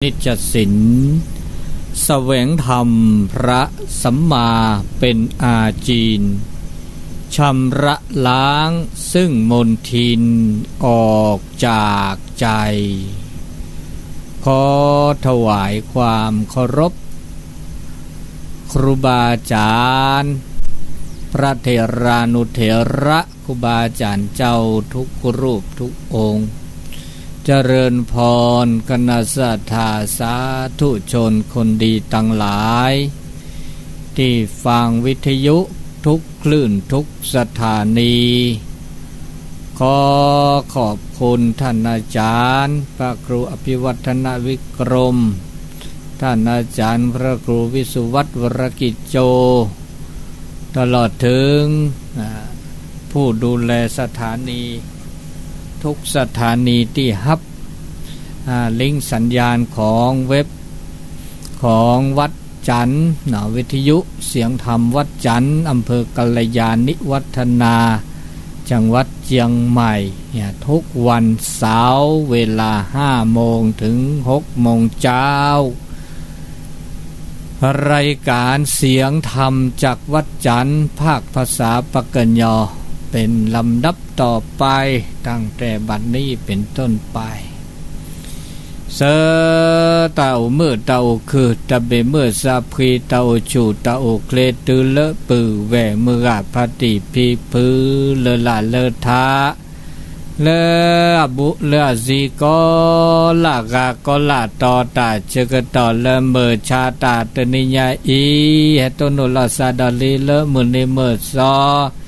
นิจสิน แสวงธรรมพระสัมมาเป็นอาจีน ชำระล้างซึ่งมลทินออกจากใจ ขอถวายความเคารพ ครูบาอาจารย์ พระเถรานุเถระ ครูบาอาจารย์เจ้าทุกรูปทุกองค์ เจริญพร คณะศรัทธาสาธุชนคนดีทั้งหลาย ที่ฟังวิทยุทุกคลื่นทุกสถานี ขอขอบคุณท่านอาจารย์ พระครูอภิวัฒนวิกรม ท่านอาจารย์พระครูวิสุวัฒน์ วรกิจโจ ตลอดถึง อ่า ผู้ดูแลสถานี ทุกสถานีที่ฮับ อ่า ลิงก์สัญญาณของเว็บ ของวัดจันทน์ เนาะ วิทยุเสียงธรรมวัดจันทน์ อำเภอกัลยาณิวัฒนา จังหวัดเชียงใหม่ เนี่ย ทุกวันเสาร์เวลาห้าโมงถึงหกโมงเช้า รายการเสียงธรรมจากวัดจันทน์ ภาคภาษาปากกยอ เป็นลำดับต่อไป ตั้งแต่บัดนี้เป็นต้นไป เสอ တၢ်အိၣ်မုာ်တၢ်အိၣ်ခုၣ် တၢ်ဘ့ၣ်မုၢ်စၢ်ဖှံ တၢ်အိၣ်ဆူၣ်တၢ်အိၣ်ချ့ တုၤလၢပုၢ်ဝဲၢ်မုၢ်ဂၤဖါတံၢ်ဖံဖု လၢလၢ်လၢထါ လၢအဘူးလၢအစံၤ ကိးလၢ်ဂၤကိးလၢ်တီၤ တၢ်ဆၢကတီၢ်လၢမုၢ်ဆါတၢ်တနံၤညါအံၤ ဟဲတိၢ်နီၣ်လိာ်သးဒီးလံ လၢမုၢ်နံၤမုၢ်သီ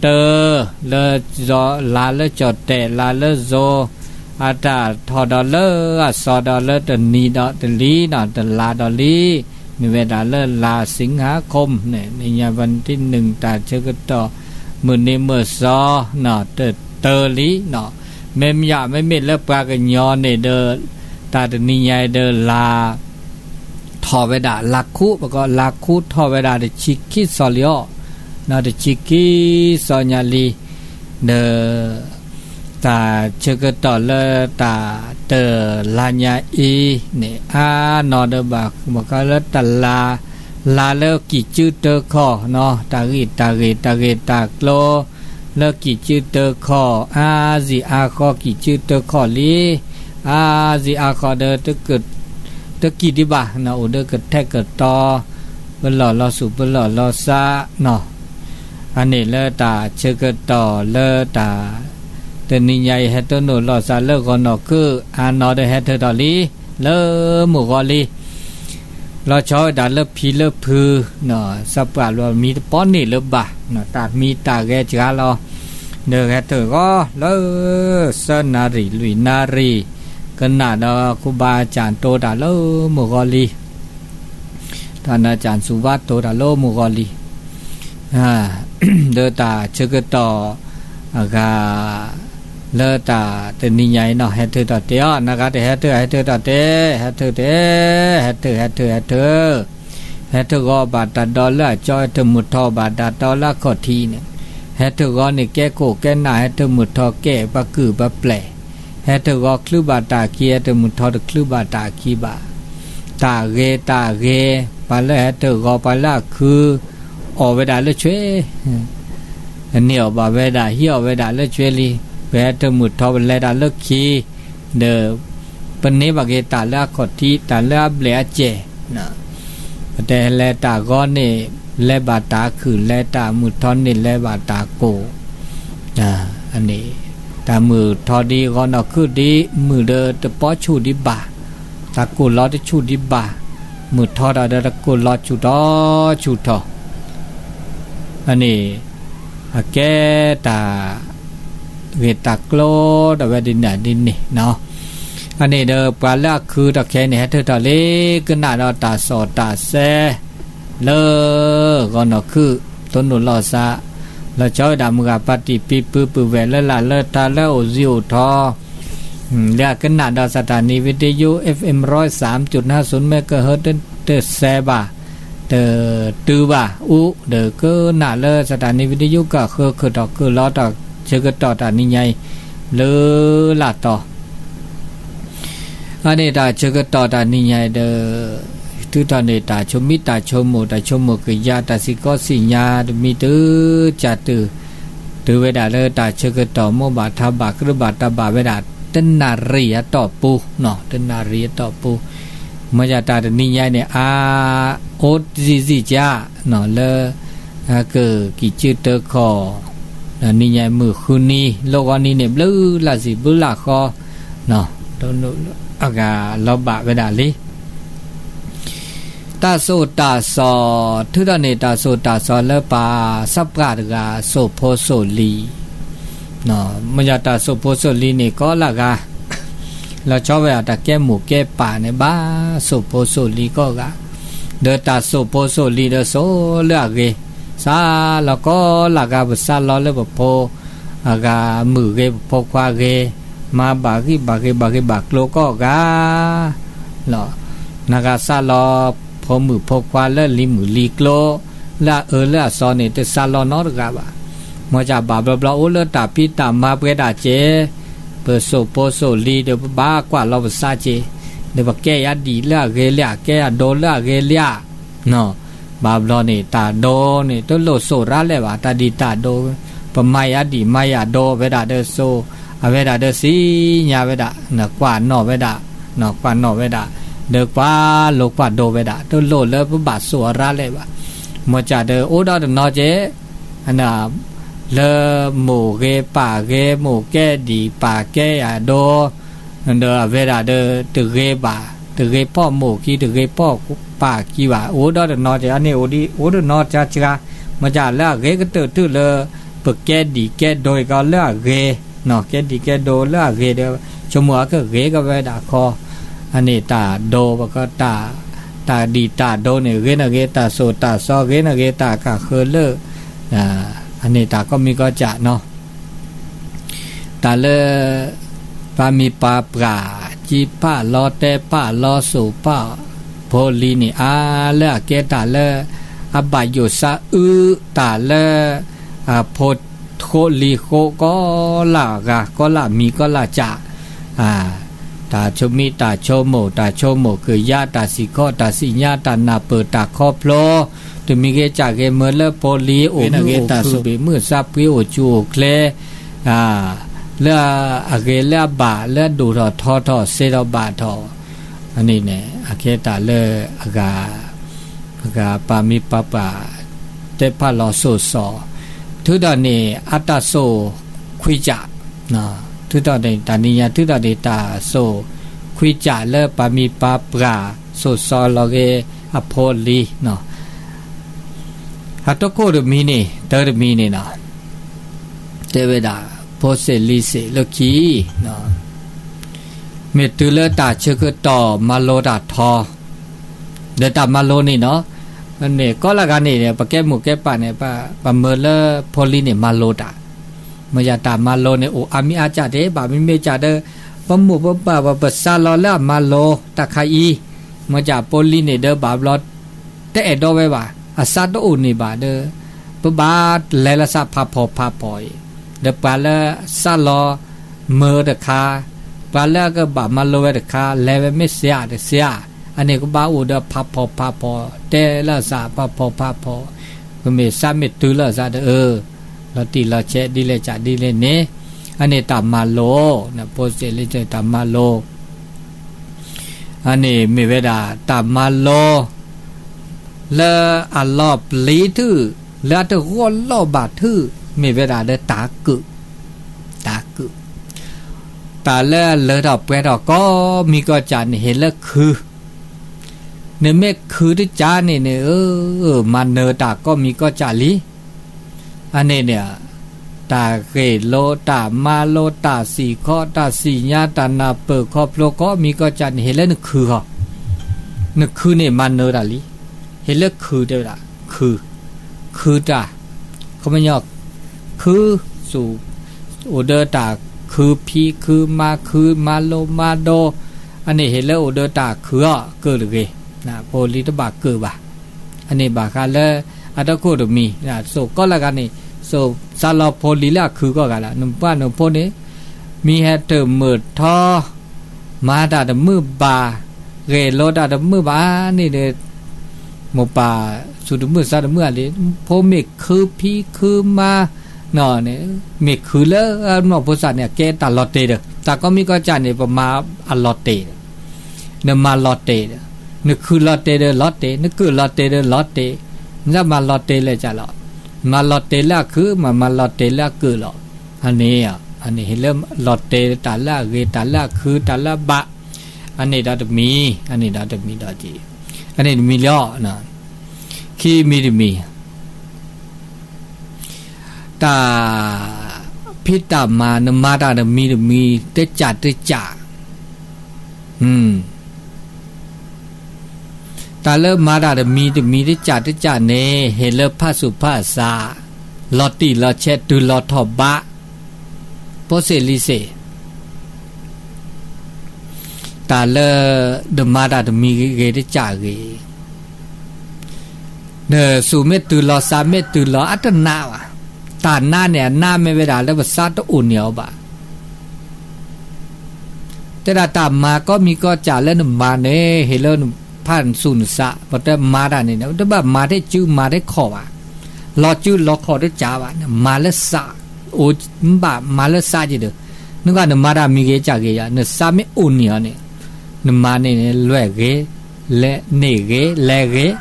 တၢ် လၢ လါလၢကၠီၣ်တဲာ် လါလၢစိၤ အတၢ်ထီၣ်ဒီးလၢအစီၤဒီးလၢတနံၤဒီးတလံၤနီၤ တလါဒီးလံ မ့ၢ်ဝဲဒၣ်လၢလါ สิงหาคม န့ၣ် နံၤညါ วันที่หนึ่ง တၢ်ဆၢကတီၢ် မုၢ်နံၤမုၢ်သီနီၤ တၢ်တၢ်လံနီၤ မ့မ့ၢ်ယၤ မ့မ့ၢ်လၢပှၤကညီန့ၣ်ဒီး တၢ်တနံၤညါအံၤဒီးလါ ထီၣ်ဝဲဒၣ်လါခူ ပကိးလါခူ ထီၣ်ဝဲဒၣ်တဆံခံသီလံအီၤ နီၤ တဆံခံသီညါလံ ဒီး တၢ်ဆၢကတီၢ်လၢတၢ်တၢ်လါညါအံၤန့ၣ် အါနီၤဒီးဘၣ် ဘၣ်ဃးလၢတၢ်လါ လါလၢကံၢ်စုတၢခီၣ်နီၤ တၢ်ဂ့ၢ်တၢ်ဂ့ၢ်တၢ်ဂ့ၢ်တၢ်ကျိၤ လၢကံၢ်စုတၢခီၣ် အါစံးအါဃီကံၢ်စုတၢခီၣ်လံ အါစံးအါဃီဒီး တကံၢ်ဒံးဘၣ်နီၤ အိၣ်ဒီးကထဲကတီၤ ပလီၢ်လီၤဆူၣ်ပလီၢ်လီၤစးနီၤ အန့ၣ်လၢတၢ်ဆၢကတီၢ်လၢတၢ် တနံၤညါအံၤ ဟဲတိၢ်နီၣ်လိာ်သးလၢဂီၤနီၢ်ခုၣ် အါနီၤဒီးဟဲထၢၣ်ထီၣ်လံ လၢမုၢ်ဂီၤလံ လီၤဆီဝဲဒၣ်လၢဖံလၢဖု စးပှၢ်လီၤမံတပီန့ၣ်လၢၤဘၣ် တၢ်မံတၢ်ဂဲၤစှၤလီၤ ဒီးဟဲထၢၣ်ဂီၤလၢ သၢနၣ်ရံၣ်လွံၢ်နၣ်ရံၣ် ကနၣ်ဒီး ครูบาอาจารย์ တိၤတၢ်လၢမုၢ်ဂီၤလံ တၢ်နၢ်ကၠၢ်စူၤဘါ တိၤတၢ်လၢမုၢ်ဂီၤလံ ဒီးတၢ်ဆၢကတီၢ်အဂၤ လၢတၢ်တနံၤညါအံၤနီၤ ဟဲထၢၣ်ထီၣ်တဲအီၤ နဂၤတဟဲထၢၣ် ဟဲထၢၣ်ထီၣ်တဲ ဟဲထၢၣ်တဲ ဟဲထၢၣ် ဟဲထၢၣ် ဟဲထၢၣ် ဟဲထၢၣ်ဂီၤဘၣ်တၢ်ဒီလၢအကၠီ ဟဲထၢၣ်မုၢ်ထီၣ်ဘၣ်တၢ်ဒီလၢအခီၣ်ထံးန့ၣ် ဟဲထၢၣ်ဂီၤန့ၣ် ကဲခိၣ်ကဲနၢ် ဟဲထၢၣ်မုၢ်ထီၣ်ကဲပှၤကုၢ်ပှၤပျဲၢ် ဟဲထၢၣ်ဂီၤချုးဘၣ်တၢ်ခံ ဟဲထၢၣ်မုၢ်ထီၣ်တချုးဘၣ်တၢ်ခံဘၣ် တၢ်ဂ့ၤတၢ်ဂ့ၤ ပှၤလၢဟဲထၢၣ်ဂီၤ ပှၤလၢအခု အီၣ်ဝဲဒၣ်လၢဆွဲ န့ၢ်အီၣ်ဘၣ်ဝဲဒၣ် ဟံးအီၣ်ဝဲဒၣ်လၢဆွဲလံ ပဟဲထၢၣ်မုၢ်ထီၣ် ပလဲၤတၢ်လၢခံ ဒီး ပန့ၢ်ဘၣ်က့ၤတၢ်လၢအခီၣ်ထံး တၢ်လၢအဘျဲၣ်အစဲၣ် ပတဲလဲၤတၢ်ဂီၤန့ၣ် လဲၤဘၣ်တၢ်ခုၣ် လဲၤတၢ်မုၢ်ထီၣ်န့ၣ် လဲၤဘၣ်တၢ်ကိၢ် အန့ၣ် တၢ်မုၢ်ထီၣ်ဒံး ဂီၤနီၢ်ခုၣ်ဒံး မုၢ်ဒီးတပီဆူၣ်ဒံးဘၣ် တၢ်ကိၢ်လီၤတဆူၣ်ဒံးဘၣ် မုၢ်ထီၣ်ဒီးတၢ်ကိၢ်လီၤဆူၣ်ထီၣ်ဆူၣ်ထီၣ် အန့ၣ် အကဲတၢ် ဂ့ၢ်တၢ်ကျိၤဒီးဝဲဒ်န့ၣ်ဒ်န့ၣ်နီၤ အန့ၣ်ဒီးပှၤလၢအခုၣ်ထီၣ်ခဲအံၤန့ၣ် ဟဲထၢၣ်ထီၣ်လံ ကနၣ်ဒီးတၢ်စီၣ်တၢ်ဆဲ လၢ ဂီၤနီၢ်ခုၣ် တိၢ်နီၣ်လိာ်သး လီၤဆီဝဲဒၣ်မုၢ်ဂၤဖါတံၢ်ဖံဖု ပုၢ်ဝဲၢ်လၢလၢ်လၢထါလၢအိၣ်စံၣ်အိၣ်ထီ လၢအကနၣ်ဒီး สถานีวิทยุ เอฟเอ็ม ร้อยสามจุดห้าศูนย์เมกะเฮิรตซ์ တစဲးဘၣ် တတုၤဘၣ်အူ ဒီးကနၣ်လၢ สถานีวิทยุ ကဃၢၤခုၣ်ထီၣ်ခုၣ်လီၤတၢ်ဆၢကတီၢ်တၢ်နံၤညါအံၤ လၢလၢ်တီၤ အန့ၣ်တၢ်ဆၢကတီၢ်တၢ်နံၤညါဒီး ထုးထီၣ်န့ၢ်တၢ်ဆိမိၣ်တၢ်ဆိကမိၣ် တၢ်ဆိကမိၣ်ကယၤ တၢ်စံၣ်ကီးစံၣ်ညါတမံၤတုၤ ကတုၤ တုၤဝဲဒၣ်လၢတၢ်ဆၢကတီၢ် မိၢ်ဘၣ်ထါဘၣ် ကရၢဘၣ်တၢ်ဘၣ်ဝဲဒၣ် တနၣ်ရံၣ်အတီၢ်ပူၤ, တနၣ်ရံၣ်အတီၢ်ပူၤ, မ့ၢ်ယတၢ်တနံၤညါန့ၣ် အါ အိၣ်တစံၣ်စံၣ်ကါ လၢ ကကံၢ်စုတၢခီၣ် နံၤညါမုၢ်ဃုနံၤ လီၢ်ဂီၤနံၤန့ၣ် ဘျုးလၢ်စံၣ်ဘျုးလၢ်ဃီ အဂၤလီၤဘၣ်ဝဲဒၣ်လံ. တၢ်စိၣ်တၢ်စီၤ ထုးထီၣ်န့ၢ်တၢ်စိၣ်တၢ်စီၤလၢပှၤစၢ်ပှၢ်တဂၤ စိၣ်ဖိစိၣ်လံၤ, မ့ၢ်ယတၢ်စိၣ်ဖိစိၣ်လံၤန့ၣ် ကိးလၢဂၤ လီၤဆီဝဲဒၣ်တၢ်ကဲမိၢ်ကဲပၢ်န့ၣ် ဘၣ်စိၣ်ဖိစိၣ်လံၤကိးဂၤ, ဒီးတၢ်စိၣ်ဖိစိၣ်လံၤဒီးစိၣ်လၢအဂ့ၤ, စးလီၤကိးလၢဂၤ ပစးလီၤလၢပဖိ အဂၤမုၣ်ဂ့ၤ ပဖိခွါဂ့ၤ, မၤဘၣ်ဂံၢ်ဘၣ်ဂ့ၤဘၣ်ဂ့ၤဘၣ်ကျိၤကိးဂၤ လီၤ. နဂၤစးလီၤ ဖိမုၣ်ဖိခွါလၢလံၤမုၣ်လံၤကျိၤ လၢအအၢလၢအစီၤန့ၣ် တစးလီၤနီတဂၤဘၣ်. မ့ၢ်ကဘၣ်ဘျီဘျီအိၣ်လၢတၢ်ဖံးတၢ်မၤပှဲၤဒၣ်က့ၤ, ပစိၣ်ဖိစိၣ်လံၤဒီး ပဘၣ်ကွၢ်လီၤပစးက့ၤ, ဒီးပကဲယၤဒံၣ်လၢအဂ့ၤလံဧါ ကဲယၤဒိလၢအဂ့ၤလံဧါ ဘၣ်ဘျီန့ၣ် တၢ်ဒိန့ၣ် တလိၣ်စိၣ်ရၤလဲၣ်ဘၣ် တၢ်ဒံၣ်တၢ်ဒိ, ပမၤယၤဒံၣ်မၤယၤဒိ အဝဲဒၣ်ဒီးစိၣ်, အဝဲဒၣ်ဒီးစံၣ်ညါဝဲဒၣ်, ကွၢ်နီၣ်ဝဲဒၣ်, ကွၢ်နီၣ်ဝဲဒၣ်, ဒီးကွၢ်လိာ်ကွၢ်ဒိဝဲဒၣ် တလိၣ်လၢပဘၣ်စိၣ်အရၤလဲၣ်ဘၣ်. မ့ၢ်ကဒီးအိၣ်ဒီးတနီၤက့ၤ လၢမိၢ်ဂ့ၤပၢ်ဂ့ၤ မိၢ်ကဲဒံၣ်ပၢ်ကဲယၤဒိ ဒီးအဝဲဒၣ်ဒီးတဂ့ၤဘၣ်, တဂ့ၤဖီၣ်မိၢ်ခံ တဂ့ၤဖီၣ်ပၢ်ခံဘၣ်, အိၣ်ဒီးတနီၤက့ၤ အန့ၣ်အိၣ်ဒံး အိၣ်တနီၤစှၤစှၤ, မ့ၢ်ကလၢအဂ့ၤကတၢၢ်တုၤလၢ ပကဲဒံၣ်ကဲဒိကီလၢအဂ့ၤ, ကဲဒံၣ်ကဲဒိလၢအဂ့ၤဒီး ဆိကမိၣ်အကဂ့ၤကဝဲဒၣ်ခီ, အန့ၣ်တၢ်ဒိ ပက တၢ်ဒံၣ်တၢ်ဒိန့ၣ် ဂ့ၤန့ၣ်ဂ့ၤ တၢ်စိၣ်တၢ်စီ ဂ့ၤန့ၣ်ဂ့ၤ တၢ်ကဃၢလၢ အန့ၣ်တၢ်ကိးမံၤကိးကၢ်နီၤ တၢ်လၢ ပှၤမံၤပှၤပှၢ် ကံၣ်ဖးလီၤ တဲဖးလီၤ စိၣ်ဖးဖိလံၤန့ၣ် အါလၢအကဲတၢ်လၢ အဘၣ်ယိၣ်စးအုး တၢ်လၢ အဖိဃိလံၤဃိ ကီလၢဂၤ ကီလၢမံၤ ကီလၢကၢ် တၢ်ဆိမိၣ် တၢ်ဆိကမိၣ် တၢ်ဆိကမိၣ်ကယၤ တၢ်စံၣ်ခီ တၢ်စံၣ်ညါ တၢ်နၢ်ပၢၢ် တၢ်ခီဖျိ တမံၤဂ့ၤကၢ်ဂ့ၤ မ့ၢ်လၢဖိလံၤ အိၣ်မုာ်အိၣ်ခုၣ် ဘ့ၣ်မုၢ်စးဖှံအိၣ်ကၠူအိၣ်ချ့ လၢအဂ့ၤလၢအဘၣ် လၢအဒိၣ်ထီၣ်ထီထီၣ် စ့ထီၣ်ဘၣ်ထီၣ် အန့ၣ်န့ၣ် အကဲတၢ်လၢအဂၤ အဂၤပှၤမံၤပှၤပှၢ် တဲဖးလီၤစိၣ်စီၤ ထုးထီၣ်န့ၢ်အတၢ်စိၣ်ခွံကၢ်, ထုးထီၣ်န့ၢ်တၢ်နံၤညါ ထုးထီၣ်န့ၢ်တၢ်စိၣ်ခွံကၢ်လၢပှၤမံၤပှၤပှၢ် စိၣ်စီၤလီၤဂ့ၤအဖိလံၤ အတခိၣ်တမံၤန့ၣ် တၢတမံၤန့ၣ်နီၤ တဲဝဲဒၣ် ဖိစ့ၣ်လံၤစ့ၣ်လၢခံ မ့ၢ်တုၤလၢတၢ်ဆၢကတီၢ်မၤလိတၢ်ထီ ဒီးတၢ်မၤလိန့ၣ်နီၤ န့ၣ်ကိးလၢဂၤန့ၣ် ပကဲမိၢ်ကဲပၢ်န့ၣ် ပမၢလၢဖိလံၤန့ၣ် မၤလိတၢ် မ့ၢ်ယတၢ်မၤလိန့ၣ် အိၣ်အါမံၤအါကၢ်တဘၣ် မ့မ့ၢ်ကဒီး ပမိၢ်ပပၢ် ပပစးလီၤလၢအမၤလိတၢ်ခါအံၤ မ့ၢ်ကဖိလံၤန့ၣ်ဒီးဘၣ်ဘျီ တအဲၣ်ဒိးဝဲဘၣ် အစးတအိၣ်န့ၣ်ဘၣ်ဒီး ပဘၣ်လဲၤလၢစးဖးဖီဖးဖီအံၤ ဒီးပှၤလၢစးလီၤမၢတခါ ပှၤလၢအကဘၣ်မၤလိဝဲတခါ လဲၤဝဲမ့ၢ်စ့ဧါတစ့ဧါ အန့ၣ်ကဘၣ်အိၣ်ဒီးဖးဖီဖးဖီ တဲလၢစးဖးဖီဖးဖီ ကမ့ၢ်စးမ့ၢ်တုၤလၢစးဒီး လီၤတံၢ်လီၤဆဲးဒ်လဲၣ်ကဒ်လဲၣ်န့ၣ် အန့ၣ်တၢ်မၤလိ ဖိစ့ၣ်လံၤစ့ၣ်တၢ်မၤလိ အန့ၣ်မ့ၢ်ဝဲဒၣ်တၢ်မၤလိ လၢအလီၤပျံၤထုး လၢအတဂီၢ်လီၢ်ဘၣ်ထုး မ့ၢ်ဝဲဒၣ်လၢတၢ်ကုာ် တၢ်ကုာ် တၢ်လၢအလၢထီၣ်ပှဲၤထီၣ်ကိးမံၤကိးကၢ်န့ၣ် ဟ့ၣ်လၢခု နမ့ၢ်ခုတကၢ်န့ၣ်န့ၣ် မၤနၢၤတၢ်ကိးမံၤကိးကၢ်လံ အန့ၣ်န့ၣ် တၢ်ဂ့ၢ်လိ တၢ်မၤလိ တၢ်စံၣ်ခီ တၢ်စံၣ်ညါ တၢ်နၢ်ပၢၢ်ခီဖျိကိးမံၤကိးကၢ်န့ၣ် ဟ့ၣ်လၢနခုဃီ နခုန့ၣ်မၤနၢၤတၢ်လံ ဟ့ၣ်လၢခုတဲဝဲဒၣ် ခု ခုတၢ် ခီပညီ ခု စိၣ် အိၣ်ဒီးတၢ်ခုဖံးခုမၤခုမၤလိမၤဒိ အန့ၣ်ဟ့ၣ်လၢအိၣ်ဒီးတၢ်ခုအီၤ ကုာ်တဂ့ၤ ဖိလံၤတဘၣ်ကုာ်ဘၣ် အန့ၣ်ဘၣ်ဃးလၢ အတခိၣ်တမံၤ စိၣ်ကိးလၢဂၤန့ၣ် စိၣ်စးလီၤဖိလံၤလၢအခုကိးဂၤလီၤ နပှၢ်နဖိန့ၣ် မံၤဟဲတၢၢ်မုာ်ထီ မၤတၢ်တမုာ်ဘၣ်, ဂဲၤလိတၢ်တမုာ်ဘၣ်န့ၣ်ဒီး, မိၢ်ပၢ်စူၤတမုာ်စါတမုာ်ဧါလံ, ဖိမ့ၢ်ခုဖံခုမါ, မ့ၢ်ခုလၢနီၢ်ဖိသၣ်န့ၣ် အကဲတၢ်လီၤတဲာ်ဒီး တၢ်ကိးမံၤကိးကၢ်န့ၣ် ပမၤအလီၤတဲာ်ဒီး, နမၤလီၤတဲာ်ဒီး, နခုလီၤတဲာ်ဒီးလီၤတဲာ်, နကုာ်လီၤတဲာ်ဒီးလီၤတဲာ်, နမၤလီၤတဲာ်လၢကၢ်လီၤ, မၤလီၤတဲာ်လၢအခု, မၤမၤလီၤတဲာ်လၢအကုာ်လီၤ. အန့ၣ်, အန့ၣ်ဟ့ၣ်လၢလီၤတဲာ်တၢ်လၢအဂ့ၤ, တၢ်လၢအခု, တၢ်လၢအဘၣ်, အန့ၣ်ဒီးတမံၤ, အန့ၣ်ဒီးတမံၤဒီး, အန့ၣ်တမံၤလီၤ. ခံမံၤတမံၤ တၢ်ဖံးတၢ်မၤ နမၤတၢ်တမံၤတမံၤ တကၢ်တကၢ်, တၢ်လၢမၤတၢ်တမံၤတမံၤ တကၢ်တကၢ်န့ၣ် ဟ့ၣ်လၢဖးဆူးဖးစး, လီၤတံၢ်လီၤဆဲး တုၤလီၤထီၣ်ဘး, ဖိစ့ၣ်လံၤစ့ၣ် တၢ်လၢ နမၤတၢ်တမံၤဂ့ၤတကၢ်ဂ့ၤ, နစူၢ်မ့ၢ်တုၤလီၤ စးမ့ၢ်တုၤလီၤ အတနးဘၣ်. တၢ်နးန့ၣ် အနးမ့ၢ်ဝဲဒၣ်လၢပစးတအိၣ်န့ၢ်အီၤဘၣ်. တဲဒၣ်တၢ်မၤကိးမံၤကိးကၢ်လၢနမၤန့ၣ် ဟ့ၣ်လၢနဖးနစူၢ်နစး, ပတဲမၤတၢ်န့ၣ် တဘၣ်မၤထဲစုမၤထဲခီၣ်ဘၣ်, လီၤစုလီၤခီၣ်တကၢ်ဘၣ်, နမၤလၢစး, အိၣ်ဘၣ်မၤလၢစးက့ၤဒီး, နကွၢ်နမၤတၢ်မံၤဂ့ၤကၢ်ဂ့ၤယါ, နစးမ့ၢ်အိၣ်န့ၢ်အီၤန့ၣ်, နမၤန့ၣ်န့ၣ် လွဲၢ်ဂ့ၤ, လဲၤန့ၢ်ဂ့ၤ, လဲၤဂ့ၤ,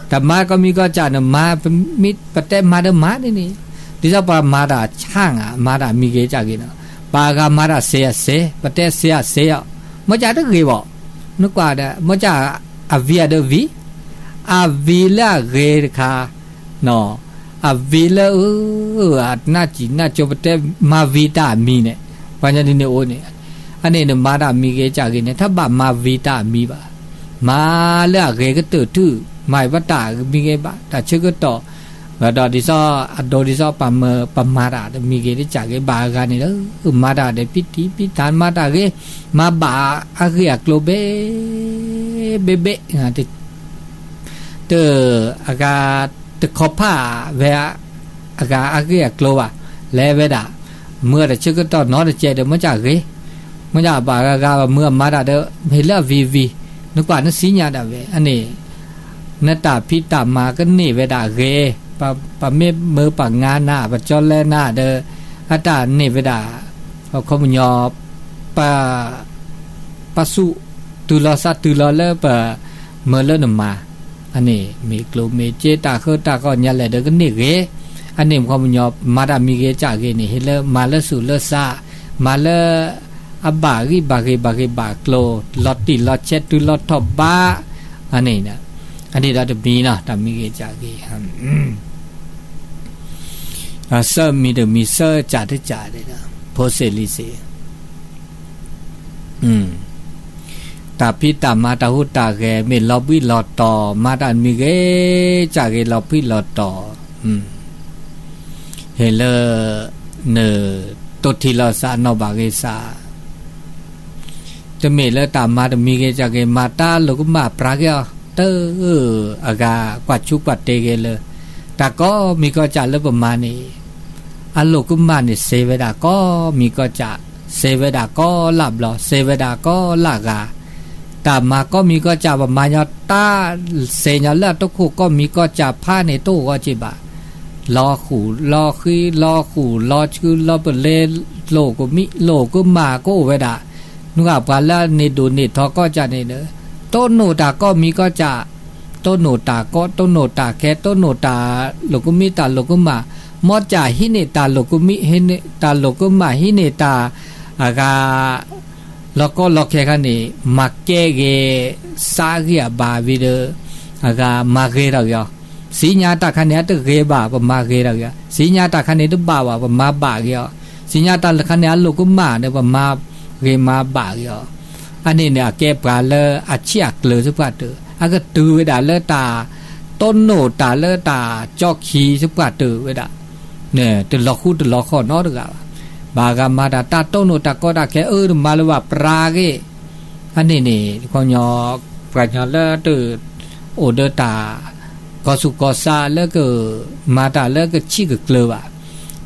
တၢ်မၤကိးမံၤကိးကၢ် နမၤ, ပတဲမၤဒီးမၤန့ၣ်န့ၣ်, ဒ်သိးပှၤမၤတၢ်ဆၣ်ဧါ, မၤတၢ်မံၤဂ့ၤကၢ်ဂ့ၤန့ၣ်, ပှၤအဂၤမၤတၢ်စဲးအစဲး, ပတဲစဲးအစဲးအီၤ, မ့ၢ်ကၢ်တဂ့ၤဘၣ်, နကွၢ်ဒီး မ့ၢ်ကၢ်အဝံၤအဒၣ်ဝံၤ, အဝံၤလၢအဂ့ၤတခါ အဝံၤလၢ အနၢ်စံၣ်နၢ်ကၠိ ပတဲမၤဝံၤတၢ်အမံၤန့ၣ်, ပှၤညီဒ်န့ၣ်အိၣ်န့ၣ်, အန့ၣ်နမၤတၢ်မံၤဂ့ၤကၢ်ဂ့ၤန့ၣ် တဘၣ်မၤဝံၤတၢ်အမံၤဘၣ်, မၤလၢအဂ့ၤကတၢၢ်ထူၣ်, မၤဘၣ်တၢ်မံၤဂ့ၤဘၣ်, တၢ်ဆၢကတီၢ်, ဒီးဒ်သိးအဒိဒ်သိးပမၤ, ပမၤတၢ်တမံၤဂ့ၤတကၢ်ဂ့ၤဘၣ်အဂၤန့ၣ်လီၤ, မၤတၢ်ဒီးဖံးတံၢ်ဖံးတၢ် မၤတၢ်ဂ့ၤ, မၤဘၣ်အဂ့ၢ်အကျိၤဘဲ, ဘဲဘဲ တ, အဂၤတခီဖးဝဲ, အဂၤအဂ့ၢ်အကျိၤဘၣ်, လဲၤဝဲဒၣ်, မုၢ်တဆၢကတီၢ်နီတကဲးဒီး မ့ၢ်ကၢ်ဂ့ၤ, မ့ၢ်ကၢ်ဘၣ်ဂၤဂၤ မုၢ်အမၤတၢ်ဒီး ဟ့ၣ်လၢအဝံၤဝံၤ, နကွၢ်နသ့ၣ်ညါဒၣ်ဝဲ, အန့ၣ်, နတၢ်ဖံးတၢ်မၤကန့ၢ်ဝဲဒၣ်ဂ့ၤ, ပမ့ၢ်မၢပှၤငါနၤ ပကၠီလဲနၤဒီး, အတၢ်န့ၢ်ဝဲဒၣ်, အခီပညီ ပ, ပစူၢ်တုၤလီၤစးတုၤလီၤလၢပမၤလၢနမၤ, အန့ၣ်မ့ၢ်ကျိၣ်မ့ၢ်စ့တၢ်ဃၢတၢ်ဃီညါလဲၣ်ဒီးကန့ၢ်ဂ့ၤ, အန့ၣ်ခီပညီ မၤတၢ်မံၤဂ့ၤကၢ်ဂ့ၤန့ၣ် ဟ့ၣ်လၢမၤလၢစူၢ်လၢစး, မၤလၢအဘၣ်ဂံၢ်ဘၣ်ဂ့ၤဘၣ်ဂ့ၤဘၣ်ကျိၤ, လီၤတံၢ်လီၤဆဲးတုၤလီၤထီၣ်ဘး, အန့ၣ်, အန့ၣ်ဒီးတမံၤနီၤ တၢ်မံၤဂ့ၤကၢ်ဂ့ၤ သၢမံၤတမံၤ သၢကၢ်တကၢ်, ဖိစ့ၣ်လံၤစ့ၣ်, တၢ်ဖံးတၢ်မၤတၢ်ဟူးတၢ်ဂဲၤ မ့ၢ်လီၤဘှံးလီၤတီၤ မၤတၢ်မံၤဂ့ၤကၢ်ဂ့ၤ လီၤဘှံးလီၤတီၤ, ဟ့ၣ်လၢ နတိၢ်ထံၣ်လီၤစး နီၢ်ဘၣ်ဂ့ၤစး တမ့ၢ်လၢတၢ်မၤတမံၤဂ့ၤကၢ်ဂ့ၤ မၤတၢ်လိာ်ကမၣ်ပြးက့ၤအီၤ, တအဂၤကွၢ်ဆူကွၢ်တဲာ်ဂ့ၤလၢ တၢ်ကိးမံၤကိးကၢ်လၢပမၤန့ၣ်, အလိာ်ကမၣ်န့ၣ် စဲဝဲဒၣ်ကိးမံၤကိးကၢ်, စဲဝဲဒၣ်ကိးလၢ်ဘျီ, စဲဝဲဒၣ်ကိးလၢ်ဂၤ, တၢ်မၤကိးမံၤကိးကၢ် ပမၤညီတၢ် စဲညီလၢအတခိၣ်ကိးမံၤကိးကၢ်ဖးန့ၣ် တအိၣ်ဂီၢ်က့ၤဘၣ် လီၤဃူလီၤဃံ လီၤဃူလီၤဆှု လီၤပလဲ လိာ်ကမံၤ လိာ်ကမၣ်ကအိၣ်ဝဲဒၣ်, နုၤပှၤလၢအန့ၢ်ဒိၣ်န့ၢ်ထီကိးကၢ်န့ၣ်ဒီး, တိၢ်နီၣ်တၢ်ကိးမံၤကိးကၢ်, တိၢ်နီၣ်တၢ်ကိး တိၢ်နီၣ်တၢ်ခဲ တိၢ်နီၣ်တၢ်လိာ်ကမံၤတၢ်လိာ်ကမၣ်, မ်ကၢ်ဟံးန့ၢ်တၢ်လိာ်ကမံၤ ဟံးန့ၢ်တၢ်လိာ်ကမၣ် ဟံးန့ၢ်တၢ် အဂၤ လီၤကိးလီၤခဲခါန့ၣ် မၤကဲဂ့ၤ စးဂ့ၤအဘၣ်ဝံၤဒီး အဂၤမၤဂ့ၤထီၣ်က့ၤအီၤ, စံညါတၢ်ခါန့ၣ် အတဂ့ၤဘၣ် ပမၤဂ့ၤထီၣ်က့ၤအီၤ, စံညါတၢ်ခါန့ၣ် တဘၣ်ဘၣ် ပမၤဘၣ်က့ၤအီၤ, စံညါတၢ်ခါန့ၣ် အလိာ်ကမၣ်ဒီး ပမၤဂ့ၤမၤဘၣ်က့ၤအီၤ, အန့ၣ်န့ၣ် အကဲပှၤလၢအဆံးအကျၢၤသပှၢ်တၢၢ် အကတုၤဝဲဒၣ်လၢတၢ် တိၢ်နီၣ်တၢ်လၢတၢ်ကၠီခံသပှၢ်တၢၢ်ဝဲဒၣ် တလီၤဃူတလီၤဃီနီတဂၤဘၣ်. ဘၣ်ဂၤမၤတၢ်တၢ်တိၢ်နီၣ်တၢ်ကီတၢ်ခဲ အၢ တမၤလၢၤဘၣ်ပြးဂ့ၤ, အန့ၣ်န့ၣ် ခီညီ ပှၤညီလၢတအိၣ်ဒီးတၢ် ကီၢ်ဆူၣ်ကီၢ်ဆါလၢကမၤတၢ်လၢကဆံးကကျၢၤဘၣ်.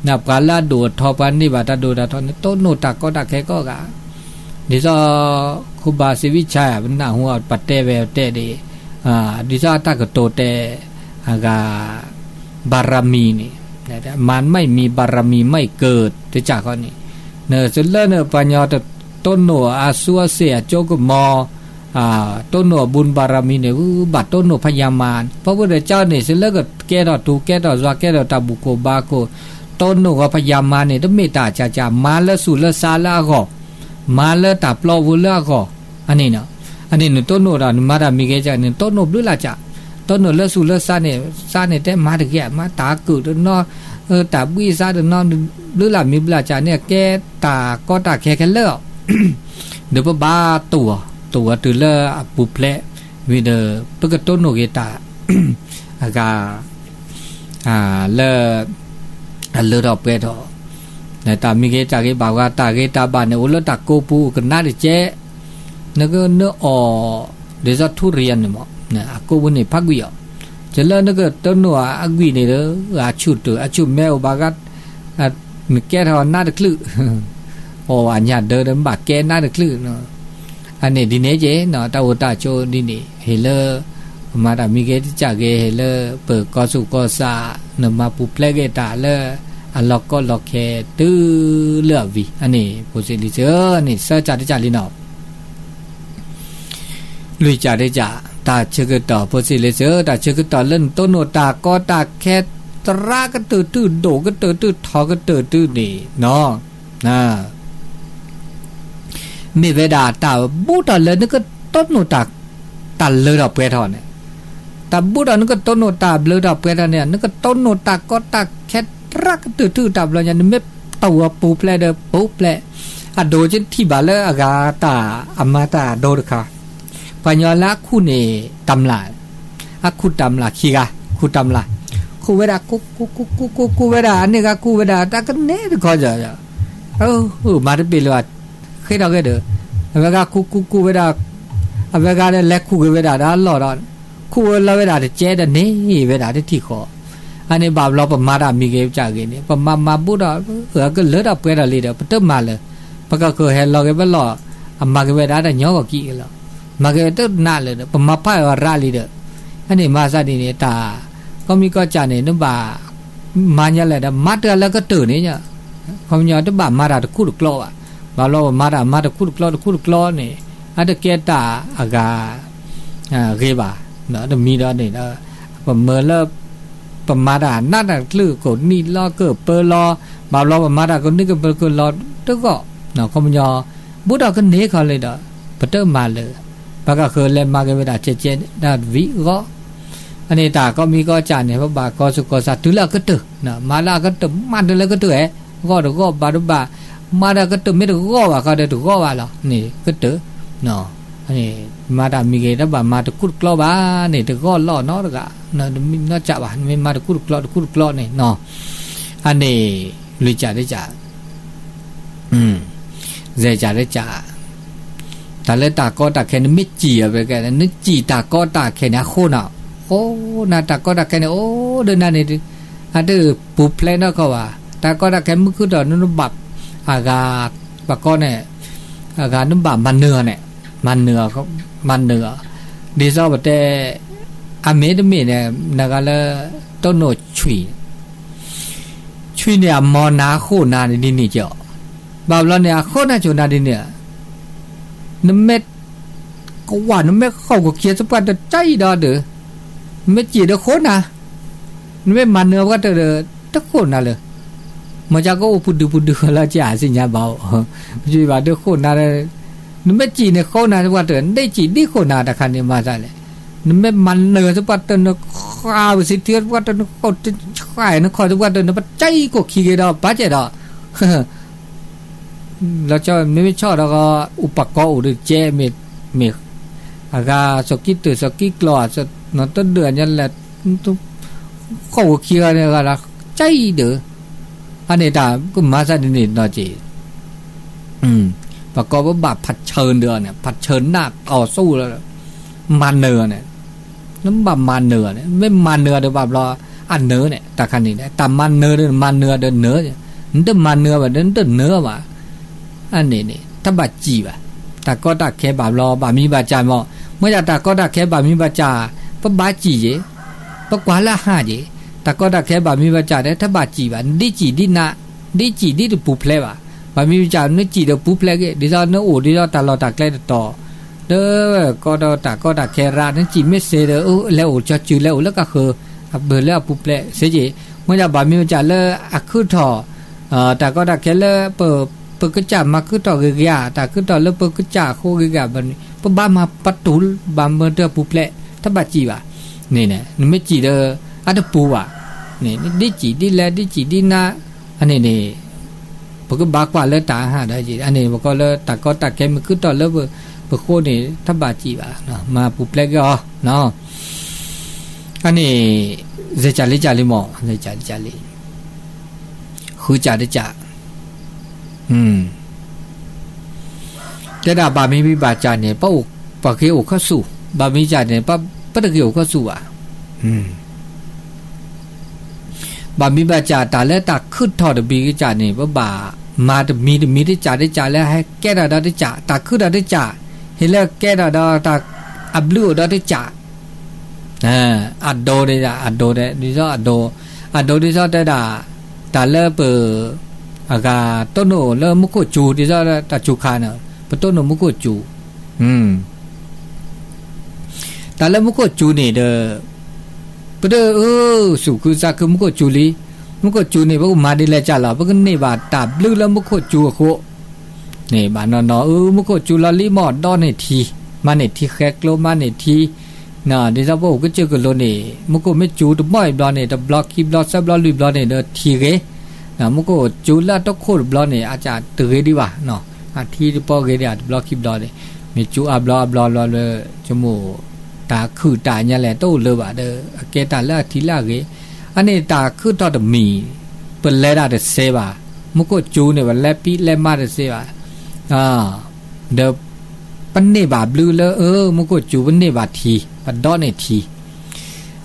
နပှၤလၢအဒိၣ်အထီ ပှၤန့ၢ်ဘၣ်တၢ်ဒိၣ်တၢ်ထီန့ၣ် တိၢ်နီၣ်တၢ်ကီတၢ်ခဲကိးဂၤ ဒ်သိး ခိၣ်ဘါစံးဝံၣ်ဆါ ပနၢ်ဟူအီၤ ပတဲဝဲတဲဒ်အံၤ, ဒ်သိးအတၢ်ကတိၤတဲ အဂၤ บารมีန့ၣ် မารไม่มี บารมีไม่เกิด တစးဃီန့ၣ်, နစလၢနပှၤကညီတတိၢ်နီၣ်အစူအစ့ၣ်အကၠိကမီၤ တိၢ်နီၣ်အบุญบารมีန့ၣ် ဘၣ်တိၢ်နီၣ်ဖယါမၤ, ဖဲပှၤဒီးကၠီန့ၣ် စလၢကကဲထီၣ်တူၤကဲထီၣ်ယွၤ ကဲထီၣ်တၢ်ဘူၣ်ခိၣ်ဘါခိၣ်, တိၢ်နီၣ်ဂီၤဖယါမၤန့ၣ် တမ့ၢ်တၢ်ကၢ်ကၢ် မၤလၢဆူးလၢဆါလၢအဂီၢ်, မၤလၢတၢ်ပျီပူၤလၢအဂီၢ်, အန့ၣ်, အန့ၣ်နတိၢ်နီၣ်ဒီး နမၤတၢ်မံၤဂ့ၤကၢ်န့ၣ် နတိၢ်နီၣ်ဘျုးလၢ်ကၢ်, တိၢ်နီၣ်လၢဆူးလၢဆါန့ၣ် ဆါန့ၣ်တဲမၤတဂ့ၤ မၤတၢ်ကုာ်တနီၤ, တၢ်ဘှံးဆါတနီၤ, ဘျုးလၢ်မံၤဘျုးလၢ်ကၢ်န့ၣ် ကဲတၢ်ကီတၢ်ခဲခဲလၢာ်အီၤ ဒီးပဘၣ်တူၢ်အီၤ, တူၢ်အီၤတုၤလၢအပူၤဖျဲး, ဝံၤဒီး ပကတိၢ်နီၣ်က့ၤတၢ် အဂၤ လၢ အလၢထီၣ်ပှဲၤထီၣ်, တၢ်မံၤဂ့ၤတၢ်ဂ့ၤဘၣ်ဂ့ၤ တၢ်ဂ့ၤတၢ်ဘၣ်န့ၣ် အိၣ်လၢတၢ်ကိးပူၤကနၣ်တကဲး, နကနၢအီၤ ဒ်သိးထူရံယါန့ၣ်မး, အကိးပူၤန့ၣ်ဖးကွံာ်အီၤ, တုၤလၢနကတိၢ်နီၣ်အဂံၢ်န့ၣ်ဒီး အဆူၣ်တုာ် အဆူၣ်မဲအိၣ်ဘၣ်ဂ့ၤ နကဲထီၣ်နါတချုး, အီၣ်အညၣ်ဒၢးဒီး နဘၣ်ကဲနါတချုး, အန့ၣ်ဒ်န့ၣ်က့ၤ တၢ်အိၣ်တၢ်ဆိးဒ်န့ၣ် ဟ့ၣ်လၢ မၤတၢ်မံၤဂ့ၤတစးဂ့ၤ ဟ့ၣ်လၢပကီၢ်သူၣ်ကီၢ်သး နမၤပူၤဖျဲးက့ၤတၢ်လၢ အလီၢ်ကီလီၢ်ခဲတုၤလၢအဝံၤ အန့ၣ် ဖိစံးလံစၢၤန့ၣ် ဆၢကၢ်တကၢ်လံနီၤ လွံၢ်ကၢ်တကၢ်, တၢ်ဆၢကတီၢ် ဖိစံးလံစၢၤ တၢ်ဆၢကတီၢ်လၢနတိၢ်နီၣ်တၢ်ကီတၢ်ခဲ သရၣ်ကတၢၢ်တုၢ် ဒိၣ်ကတၢၢ်တုၢ် ထီကတၢၢ်တုၢ်န့ၣ်နီၤ, မ့ၢ်ဝဲဒၣ်တၢ်ဘူးထီၣ်လၢနကတိၢ်နီၣ်တၢ် တၢ်လၢထီၣ်ပှဲၤထီၣ်န့ၣ်, တၢ်ဘူးထီၣ်နကတိၢ်နီၣ်တၢ်ဘျၢထီၣ်ပှဲၤထီၣ်န့ၣ် နကတိၢ်နီၣ်တၢ်ကီတၢ်ခဲ သရၣ်ကတၢၢ်တုၢ်တၢ်ဘျီညါ နမ့ၢ်တူၢ်အီၤပူၤဖျဲးဒီးပူၤဖျဲး, အဒိးကထံၣ်ဘၣ်လၢအဂၤတၢ်အမၤတၢ်အဒိတခါ, ပှၤကညီလၢအခူၣ်န့ၣ် တမျၢ် အခူၣ်တမျၢ်ခံဂၤ ခူၣ်တမျၢ်, ခူၣ်ဝဲဒၣ် ခူၣ် ခူၣ် ခူၣ် ခူၣ် ခူၣ်ဝဲဒၣ် အန့ၣ်ဂၤခူၣ်ဝဲဒၣ် တၢ်ကန့ၢ်တခီ, မၤတဘ့ၣ်လၢၤဘၣ်, ဃ့ထီၣ်ဂ့ၤဒီး, အဝဲဂၤခူၣ်ခူၣ်ခူၣ်ဝဲဒၣ်, အဝဲဂၤဒီးလဲၤခူၣ်ဂ့ၤဝဲဒၣ်ဒီးအလီၢ်ဒီး, ခူၣ်ဝဲလီၤဝဲဒၣ်တကဲဒီးန့ၢ်ဝဲဒၣ်တထံၣ်ဃီ, အန့ၣ်ဘၣ်ဘျီပမၤတၢ်မံၤဂ့ၤကစၢ်ဂ့ၤန့ၣ် ပမၤမၤဘူးဒီး, ကလၢထီၣ်ပှဲၤထီၣ်လံဒီး ပတမၤလၢၤ, ပကဃုာ်ဟဲလီၤက့ၤပလီၢ်, အမၤက့ၤဝဲဒၣ်တညီဂီၢ်ကံၣ်လီၤ, မၤက့ၤတနးလၢၤဒီး ပမၤဖးအီၤရးလံဒီး, အန့ၣ်မၤသးဒ်န့ၣ် တၢ် ကီၢ်မံကီၢ်စၢ်န့ၣ် နဘၣ် မၤညါလဲၣ်ဒီး မၤတၢ်လၢကတၢၢ်န့ၣ်, ခီပညီတဘၣ်မၤတၢ်တခူၣ်တကျီဘၣ်, ဘၣ်ဘျီပမၤတၢ်မၤတခူၣ်တကျီတခူၣ်တကျီန့ၣ်, အတကဲတၢ်အဂၤ ဂ့ၤဘၣ်, တမံၤဒီးန့ၣ်ဒီး, ပမၤလၢ ပမၤတၢ်နးတၢ်တချုး ကိးနံၣ်လီၤကပၢလီၤ, ဘၣ်ဘျီပမၤတၢ်ကိးနံၣ်ကပၢကလီၤတဂီၢ်, ခီပညီ ဘူးထီၣ်ကန့ၢ်ခီလံဒီး, ပတမၤလၢၤ, ပကဃုာ်လဲၤမၤက့ၤဝဲဒၣ်ကဲကဲဒၣ်တဝံၤအဂီၢ်, အန့ၣ်တၢ်ကီၢ်မံကီၢ်စၢ်န့ၣ် ပဘၣ်ကီၢ်သူၣ်ကီၢ်သးတုၤလၢအကတၢၢ်, မၤလၢအကတၢၢ် မၤတုၤလၢကတၢၢ်ဧဲ, ဂီၢ်တဂီၢ်ဘၣ်တဘၣ်, မၤဒီးကတၢၢ်မ့ၢ်တဂီၢ်ဘၣ်ဃီဒီးတဂီၢ်ဘၣ်လီၤ, န့ၣ်ကတၢၢ် မၤတၢ်မံၤဂ့ၤတဘၣ်မၤတခူၣ်တကျီဘၣ်န့ၣ် တဂီၢ်လီၤနီတဂၤ, နီၢ်စးဘၣ် နမ့ၢ်မၤတခူၣ်တကျီတခူၣ်တကျီန့ၣ်နီၤ, အန့ၣ် လွံၢ်ကၢ်တကၢ်, စဲးကၢ်တကၢ်, တၢ်လၢတၢ်ကီတၢ်ခဲန့ၣ် မ့ၢ်စံၣ်အီၤ နစံၣ်တၢ်ကီတၢ်ခဲန့ၣ် အဃိနၤ, ဃိနၤတၢ်ကီတၢ်ခဲန့ၣ် အိၣ်ဒီးနၤန့ၣ် အတပူၤဖျဲးနီတခီဘၣ်, တၢ်ကီတၢ်ခဲမုၢ်ခုၣ်ဒီးနဘၣ် အဂၤ ပှၤကီန့ၣ် အဂၤနဘၣ်မၤနၢၤအီၤန့ၣ်, မၤနၢၤအီၤ, မၤနၢၤအီၤ, ဒ်သိးပတဲ အမ့ၢ်တမ့ၢ်န့ၣ် နဂၤလၢ တိၢ်နီၣ်ဆွံၣ်, ဆွံၣ်န့ၣ်အမၤနၤအဃိနၤန့ၣ်ဒ်န့ၣ်ကီး, ဘၣ်ဘျီန့ၣ် အဃိနၤဆိနၤဒ်န့ၣ်, နမ့ၢ် ကဝၢ် နမ့ၢ်ဃီၣ်ကခံသပှၢ်တၢၢ်တၢ်အံၤဒီးဒီး, နမ့ၢ်စံၣ်ဒီးဃိနၤ, နမ့ၢ်မၤနၢၤပှၤတၢၢ်ဒီး တဃိနၤလၢၤ, မ့ၢ်ကကအိၣ်ပူၤဒုးပူၤဒုးဃီလၢကစၢ်စံၣ်ညါဘၣ်အိၣ်, မ့ၢ်ဘၣ်ဒီးဃိနၤ, နမ့ၢ်စံၣ်န့ၣ်ဃိနၤသပှၢ်တၢၢ် နစံၣ်ဒ်ဃိနၤတခါန့ၣ်မၤသးလဲၣ်, နမ့ၢ်မၤနၢၤသပှၢ်တၢၢ် နဃၣ်ဝဲစံးထံသပှၢ်တၢၢ် နဃီၣ်တဃၣ်နခီၣ်သပှၢ်တၢၢ် နပစံၣ်ကိၣ်ခံဂ့ၤဒီးပာ်စဲးဒီး လီၤဆီ မ့မ့ၢ်ဆီၣ်ဒီး အိၣ်ပှၤကီအိၣ်ဒီးကဲ မ့ၢ် မ့ၢ် အဂၤ စီၤကံတၢၢ် စီၤကံကျီၢ် နီၢ်တဒၢးညါလဲၣ် ဃီၣ်ဝဲခံဂၤန့ၣ် အဂၤဒီး ကံဒီး အန့ၣ်တၢ်ကမၤသးဒ်န့ၣ်နီၤက့ၤ ပှၤကီပဘၣ်ဖးဆၢဒီးန့ၣ် ဖးဆၢနၢ်တီၤဆူၣ်လီၤ မၤနၢၤအီၤန့ၣ် နဘၣ်မၤနၢၤအီၤန့ၣ် မ့ၢ်မၤနၢၤအီၤဒီးဘၣ်ဘျီ အနၢၤန့ၣ် တၢ်ခါန့ၣ် တၢ်မၤနၢၤဒီး မၤနၢၤအီၤဒီးနၢၤ, နတမၤနၢၤဘၣ်ဒီး နတနၢၤဘၣ်, အန့ၣ်န့ၣ် တဘၣ်စံၣ်ဘၣ်, တၢ်ကီတၢ်ခဲဘၣ်ဘျီ ဘၣ်မံဘၣ်စၢ်မး, မ့ၢ်ဒၣ်တၢ်ကီတၢ်ခဲဘၣ်မံဘၣ်စၢ်, ပဘၣ်စံၣ်ယ့ၣ်, ပကွၢ်လၢအဟးယ့ၣ်, တၢ်ကီတၢ်ခဲဘၣ်မံဘၣ်စၢ်ဒီး တဘၣ်စံၣ်ဘၣ်, ဒ်စံၣ်ဒ်နး, ဒ်စံၣ်ဒ်တပူၤဖျဲးဘၣ်, ဘၣ်မံဘၣ်စၢ် နစံၣ်ဒီးပူၤဖျဲးက့ၤ, ဒ်သိးနအိၣ်ဒ်သိးတၢ်လီၢ်တၢ်ကျဲတတီၤ, ဒီးကီဒီးတၢ်ကီတၢ်ခဲရၣ် နစံၣ်မ့ၢ်စ့ဒီး လဲၤအိၣ်ကၠီစုလဲၤအိၣ်လၢကဃၢၤ, အဘၢၣ်လၢအပူၤဖျဲးစ့ယ့ၣ်, မ့ၢ်ဒၣ်ဘၣ်မံဘၣ်စၢ်လၢအခုၣ်ထီၣ် တၢ်ကီတၢ်ခဲလၢ ပကစၢ်မၤခုၣ်ထီၣ်ဂ့ၤဂ့ၤဧါ, တၢ်ခုၣ်ထီၣ်လၢပကစၢ်အဃိဂ့ၤဂ့ၤဧါ, ပဘၣ်မၤပတုာ်ဘၣ်မၢတၢ်ပူၤဖျဲး, တဘၣ်စံၣ်ဘၣ်, န့ၣ် နမ့ၢ်စံၣ်ဒီး အတပူၤဘၣ်, န့ၣ် ဒ်စံၣ်ဒ်လဲၣ် ဒ်စံၣ်ဒ်နး, အန့ၣ်န့ၣ် ပကဘၣ်ကွၢ်လၢတၢ်အဟးဒီးယ့ၣ်, အန့ၣ်ပကိးလၢတၢ်ကီတၢ်ခဲမ့ၢ်ခုၣ်ထီၣ်လၢပဃိန့ၣ် တဘၣ်စံၣ်ဘၣ်, မၤပူၤဖျဲးက့ၤအီၤ, အန့ၣ် စဲးကၢ်လံကၢ်လံမး, စဲးကၢ်လံကၢ်လံ, ဃုစၢ်တစၢ်, တဲဒၣ်ဘၣ်မံမံဘၣ်စၢ်န့ၣ် ပအိၣ်ပှၤက့ၤအိၣ်ခီဆူၣ်, ဘၣ်မံစၢ်န့ၣ် ပတဂ့ၤအိၣ်ခီဆူၣ်ဘၣ်. ဘၣ်မံဘၣ်စၢ်တၢ်လၢတၢ်ခုၣ်ထီၣ်တမံၤကစၢ်န့ၣ် ပဘၣ်မၤတမံၤတမံၤတစၢ်တစၢ်လၢဟဲကဲထီၣ်ဒီးတစၢ်, တၢ်ခုၣ်ထီၣ်တစၢ်, ဟ့ၣ်လၢကဲထီၣ်ဒီးတၢ်အဘျုးအိၣ်ဒီးတစၢ် အဒိဒ်အဒိဒ်ဒ်သိးအဒိ, အဒိဒ်သိးတဲဒၣ်, တၢ်လၢပ, အဂၤတိၢ်နီၣ်လၢမူခိၣ်စူၤ ဒ်သိးတၢ်စူၤခါန့ၣ်, ပတိၢ်နီၣ်မူခိၣ်စူၤ, တၢ်လၢမူခိၣ်စူၤန့ၣ်ဒီး, ပတအၢ, စူးခုစါခုမူခိၣ်စူၤလံ, မူခိၣ်စူၤန့ၣ် ပကမၤဒ်လဲၣ်ကၢ်လီၤ, ပကန့ၢ်ဘၣ်တၢ်ဘျုးလၢမူခိၣ်စူၤအဃိ န့ၣ်ဘၣ်နီၢ်နီၢ် အၢ မူခိၣ်စူၤလီၤလံမ့ၢ်ဒီးန့ၢ်ထံ, မၤန့ၢ်ထံဃဲကျိ မၤန့ၢ်ထံ, ဒ်သိးပအိၣ်ကစၢၢ်ကလိန့ၣ် မူခိၣ်မ့ၢ်စူၤတဘီအံၤဘျီန့ၣ် တဘျီခံဘျီသၢဘျီလွံၢ်ဘျီန့ၣ်ဒီးထံဂ့ၤ, မူခိၣ်စူၤလၢအတခိၣ်တဘျီန့ၣ် အစၢ်တဂ့ၤဒံးဘၣ်, အထံတဘီဂ့ၤဒံးတဘျီခံဘျီန့ၣ်, မ့ၢ်စူၤအါဘျီအဘျီဘျီလၢ ဆိကမိၣ် တၢ်ခုၣ်တၢ်ညါလဲၣ်တအိၣ်လၢၤဘၣ်ဒီး အကဲတၢ်လၢအထံလၢအဂ့ၤ, အန့ၣ်တၢ်ခုၣ်ထီၣ်တမံၤ, ပလဲၤဒၣ်တစဲးဘၣ်, မူခိၣ်စူၤန့ၣ် ပလဲၤပံးလဲၤမၤတစဲးဘၣ်, ဒီး ပန့ၢ်ဘၣ်ဘျုးလၢ အၢ မူခိၣ်စူၤ ပန့ၢ်ဘၣ်ထံ, ပဒီန့ၢ်ထံ,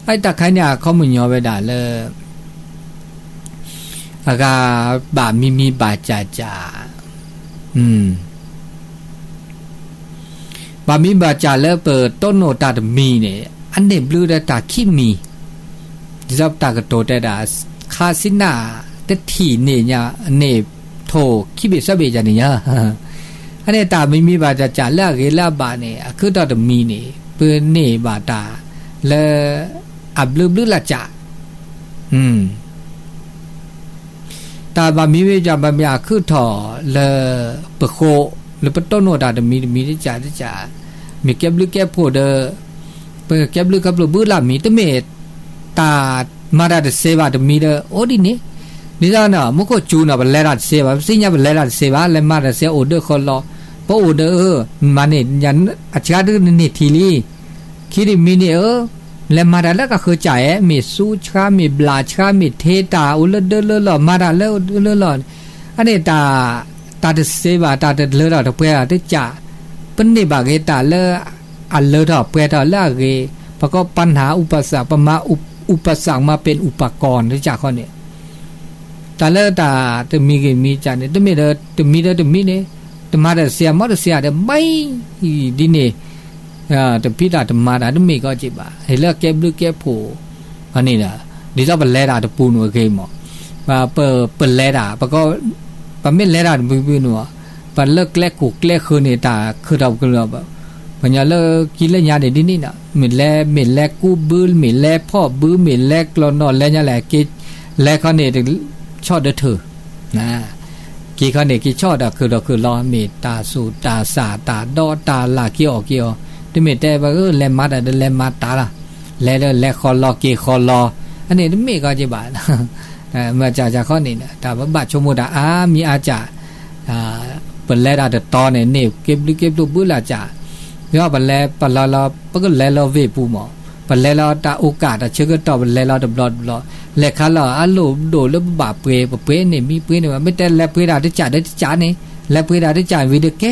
အတၢ်ခါန့ၣ် အခီပညီဝဲဒၣ်လၢ အဂၤဘၣ်မံမံဘၣ်စၢ်စၢ်, ဘၣ်မံဘၣ်စၢ်လၢပတိၢ်နီၣ်တၢ်တမံၤန့ၣ် အန့ၢ်ဘျုးဒီးတၢ်ခံမံၤ, ဒ်သိးပတၢ်ကတိၤတဲဒၣ်, ခါဆံနၢ်တထံၣ်န့ၣ်ညါန့ၣ် ထိၣ်ခံဘ့ၣ်သၢဘ့ၣ်ယၤန့ၣ်ညါ, အန့ၣ်တၢ်မံမံဘၣ်စၢ်စၢ်လၢအဂ့ၤလၢအဘၣ်န့ၣ် အခုၣ်ထီၣ်တမံၤန့ၣ် ပန့ၢ်ဘၣ်တၢ်လၢ အဘျုးဘျုးလၢ်စၢ် တၢ်ဘၣ်မံမံဘၣ်စၢ်ဘၣ်မ့ၢ်အခုၣ်ထီၣ်လၢပဃိ, လၢပတိၢ်နီၣ်တၢ်တမံၤတမံၤတစၢ်တစၢ်, မ့ၢ်ကဲဘျုးကဲဖှိၣ်ဒီး ပကဲဘျုးကဲဖှိၣ်ဘျုးလၢ်မံၤ, တမ့ၢ်တၢ်မၤတၢ်တစဲးဘၣ်တမံၤဒီး အိၣ်ဒ်န့ၣ်, ဒ်သိးန့ၣ် မူခိၣ်စူၤန့ၣ် ပလဲၤတၢ်တစဲးဘၣ်, ပသ့ၣ်ညါပလဲၤတၢ်တစဲးဘၣ်, လဲၤမၤတၢ်တစဲးအိၣ်ဒီးဃီလီၤ, ပအိၣ်ဒီး မၤန့ၢ် အစှၤဒုးနန့ၢ်ထံလံ, ခံတမံၤန့ၣ် အၢ လဲၤမၤတၢ်လၢကဃၢၤစၢ်ဧဲ, မ့ၢ်စူးဆှါ မ့ၢ်ဘျးဆှါ မ့ၢ်ထဲတၢ်အိၣ်လၢဒၢလၢလီၢ် မၤတၢ်လၢဒၢလၢလီၢ်, အန့ၣ် တၢ်တစဲးဘၣ် တၢ်တလၢထီၣ်တပှဲၤထီၣ်တစၢ်, ပန့ၢ်ဘၣ်က့ၤတၢ်လၢအလၢထီၣ်ပှဲၤထီၣ်လၢအဂ့ၤ, ပကိးပနၢ် ဥပစံး ပမၤ ဥပစံး မၤပ့ၣ် ဥပကီၢ် တစၢ်ဃီန့ၣ် တၢ်လၢတၢ်တမံၤဂ့ၤမံၤစၢ်န့ၣ် တမ့ၢ်ဒီးတမံၤဒီးတမံၤန့ၣ်, တမၤတၢ်တစဲး မၤတစဲးဒီး ဘၣ် ဒ်န့ၣ်, တဖံးတၢ်တမၤတၢ်တမ့ၢ်ကီးက့ၤဘၣ်, ဟ့ၣ်လၢကဲဘျုးကဲဖှိၣ်, န့ၣ်ဒီး, ဒ်သိးပလဲၤတၢ်တပူၤန့ၣ်အဂ့ၤမး, ပလဲၤတၢ် ပမ့ၢ်လဲၤတၢ်တပူၤပူၤန့ၣ်, ပလၢကျဲခိၣ်ကျဲဃၢၤန့ၣ် တၢ်ခုၣ်ထီၣ်ပကလီၤ, ပှၤကညီလၢခံလၢညါန့ၣ်ဒ်န့ၣ်နီၤ, မ့ၢ်လဲၤ မ့ၢ်လဲၤကူဘု မ့ၢ်လဲၤဖီၣ်ဘု မ့ၢ်လဲၤကျီၢ်နီၣ်လဲၤညါလဲၣ်, က့ၤလဲၤခီန့ၣ် ဆီၣ်ဒၢထၢၣ် က့ၤခီန့ၣ် က့ၤဆီၣ်ဒီးခုၣ်ဒီးခုၣ်လီၤ, မ့ၢ်တၢ်ဆူးတၢ်ဆါ တၢ်ဒီးတၢ်လၢ် က့ၤအီၣ်က့ၤအီ, တမ့ၢ်တဲဘၣ် လဲၤမၤတၢ်ဒီးလဲၤမၤတၢ်လီၤ, လဲၤဒီးလဲၤဃီလီၤ က့ၤဃီလီၤ, အန့ၣ်တမ့ၢ်ကီးက့ၤဘၣ်, မ့ၢ်စၢ်စၢ်ခီန့ၣ် တၢ်ပဘၣ်ဆိကမိၣ်တၢ်အါမံၤအါစၢ်, ပလဲၤတၢ်တတီၤန့ၣ် န့ၢ်က့ၤဘျုးက့ၤဖှိၣ်ဘျုးလၢ်စၢ်, ဒီးပလဲၤပလီၤလီၤ ပကလဲၤလီၤဝ့ၢ်ပူၤမး, ပလဲၤလီၤတၢ်အိၣ်ကၣ်တၢ်ဆၢကတီၢ် ပလဲၤလီၤတဘျီတဘျီ, လဲၤခါလီၤအလိၣ်ဒိၣ်လၢပဘၣ်ပှ့ၤ ပပှ့ၤန့ၣ်မံၤပှ့ၤန့ၣ်ဘၣ်, မ့ၢ်တဲလဲၤပှ့ၤတၢ်တစၢ်ဒီးတစၢ်န့ၣ်, လဲၤပှ့ၤတၢ်တစၢ်ဝံၤဒီးကဲ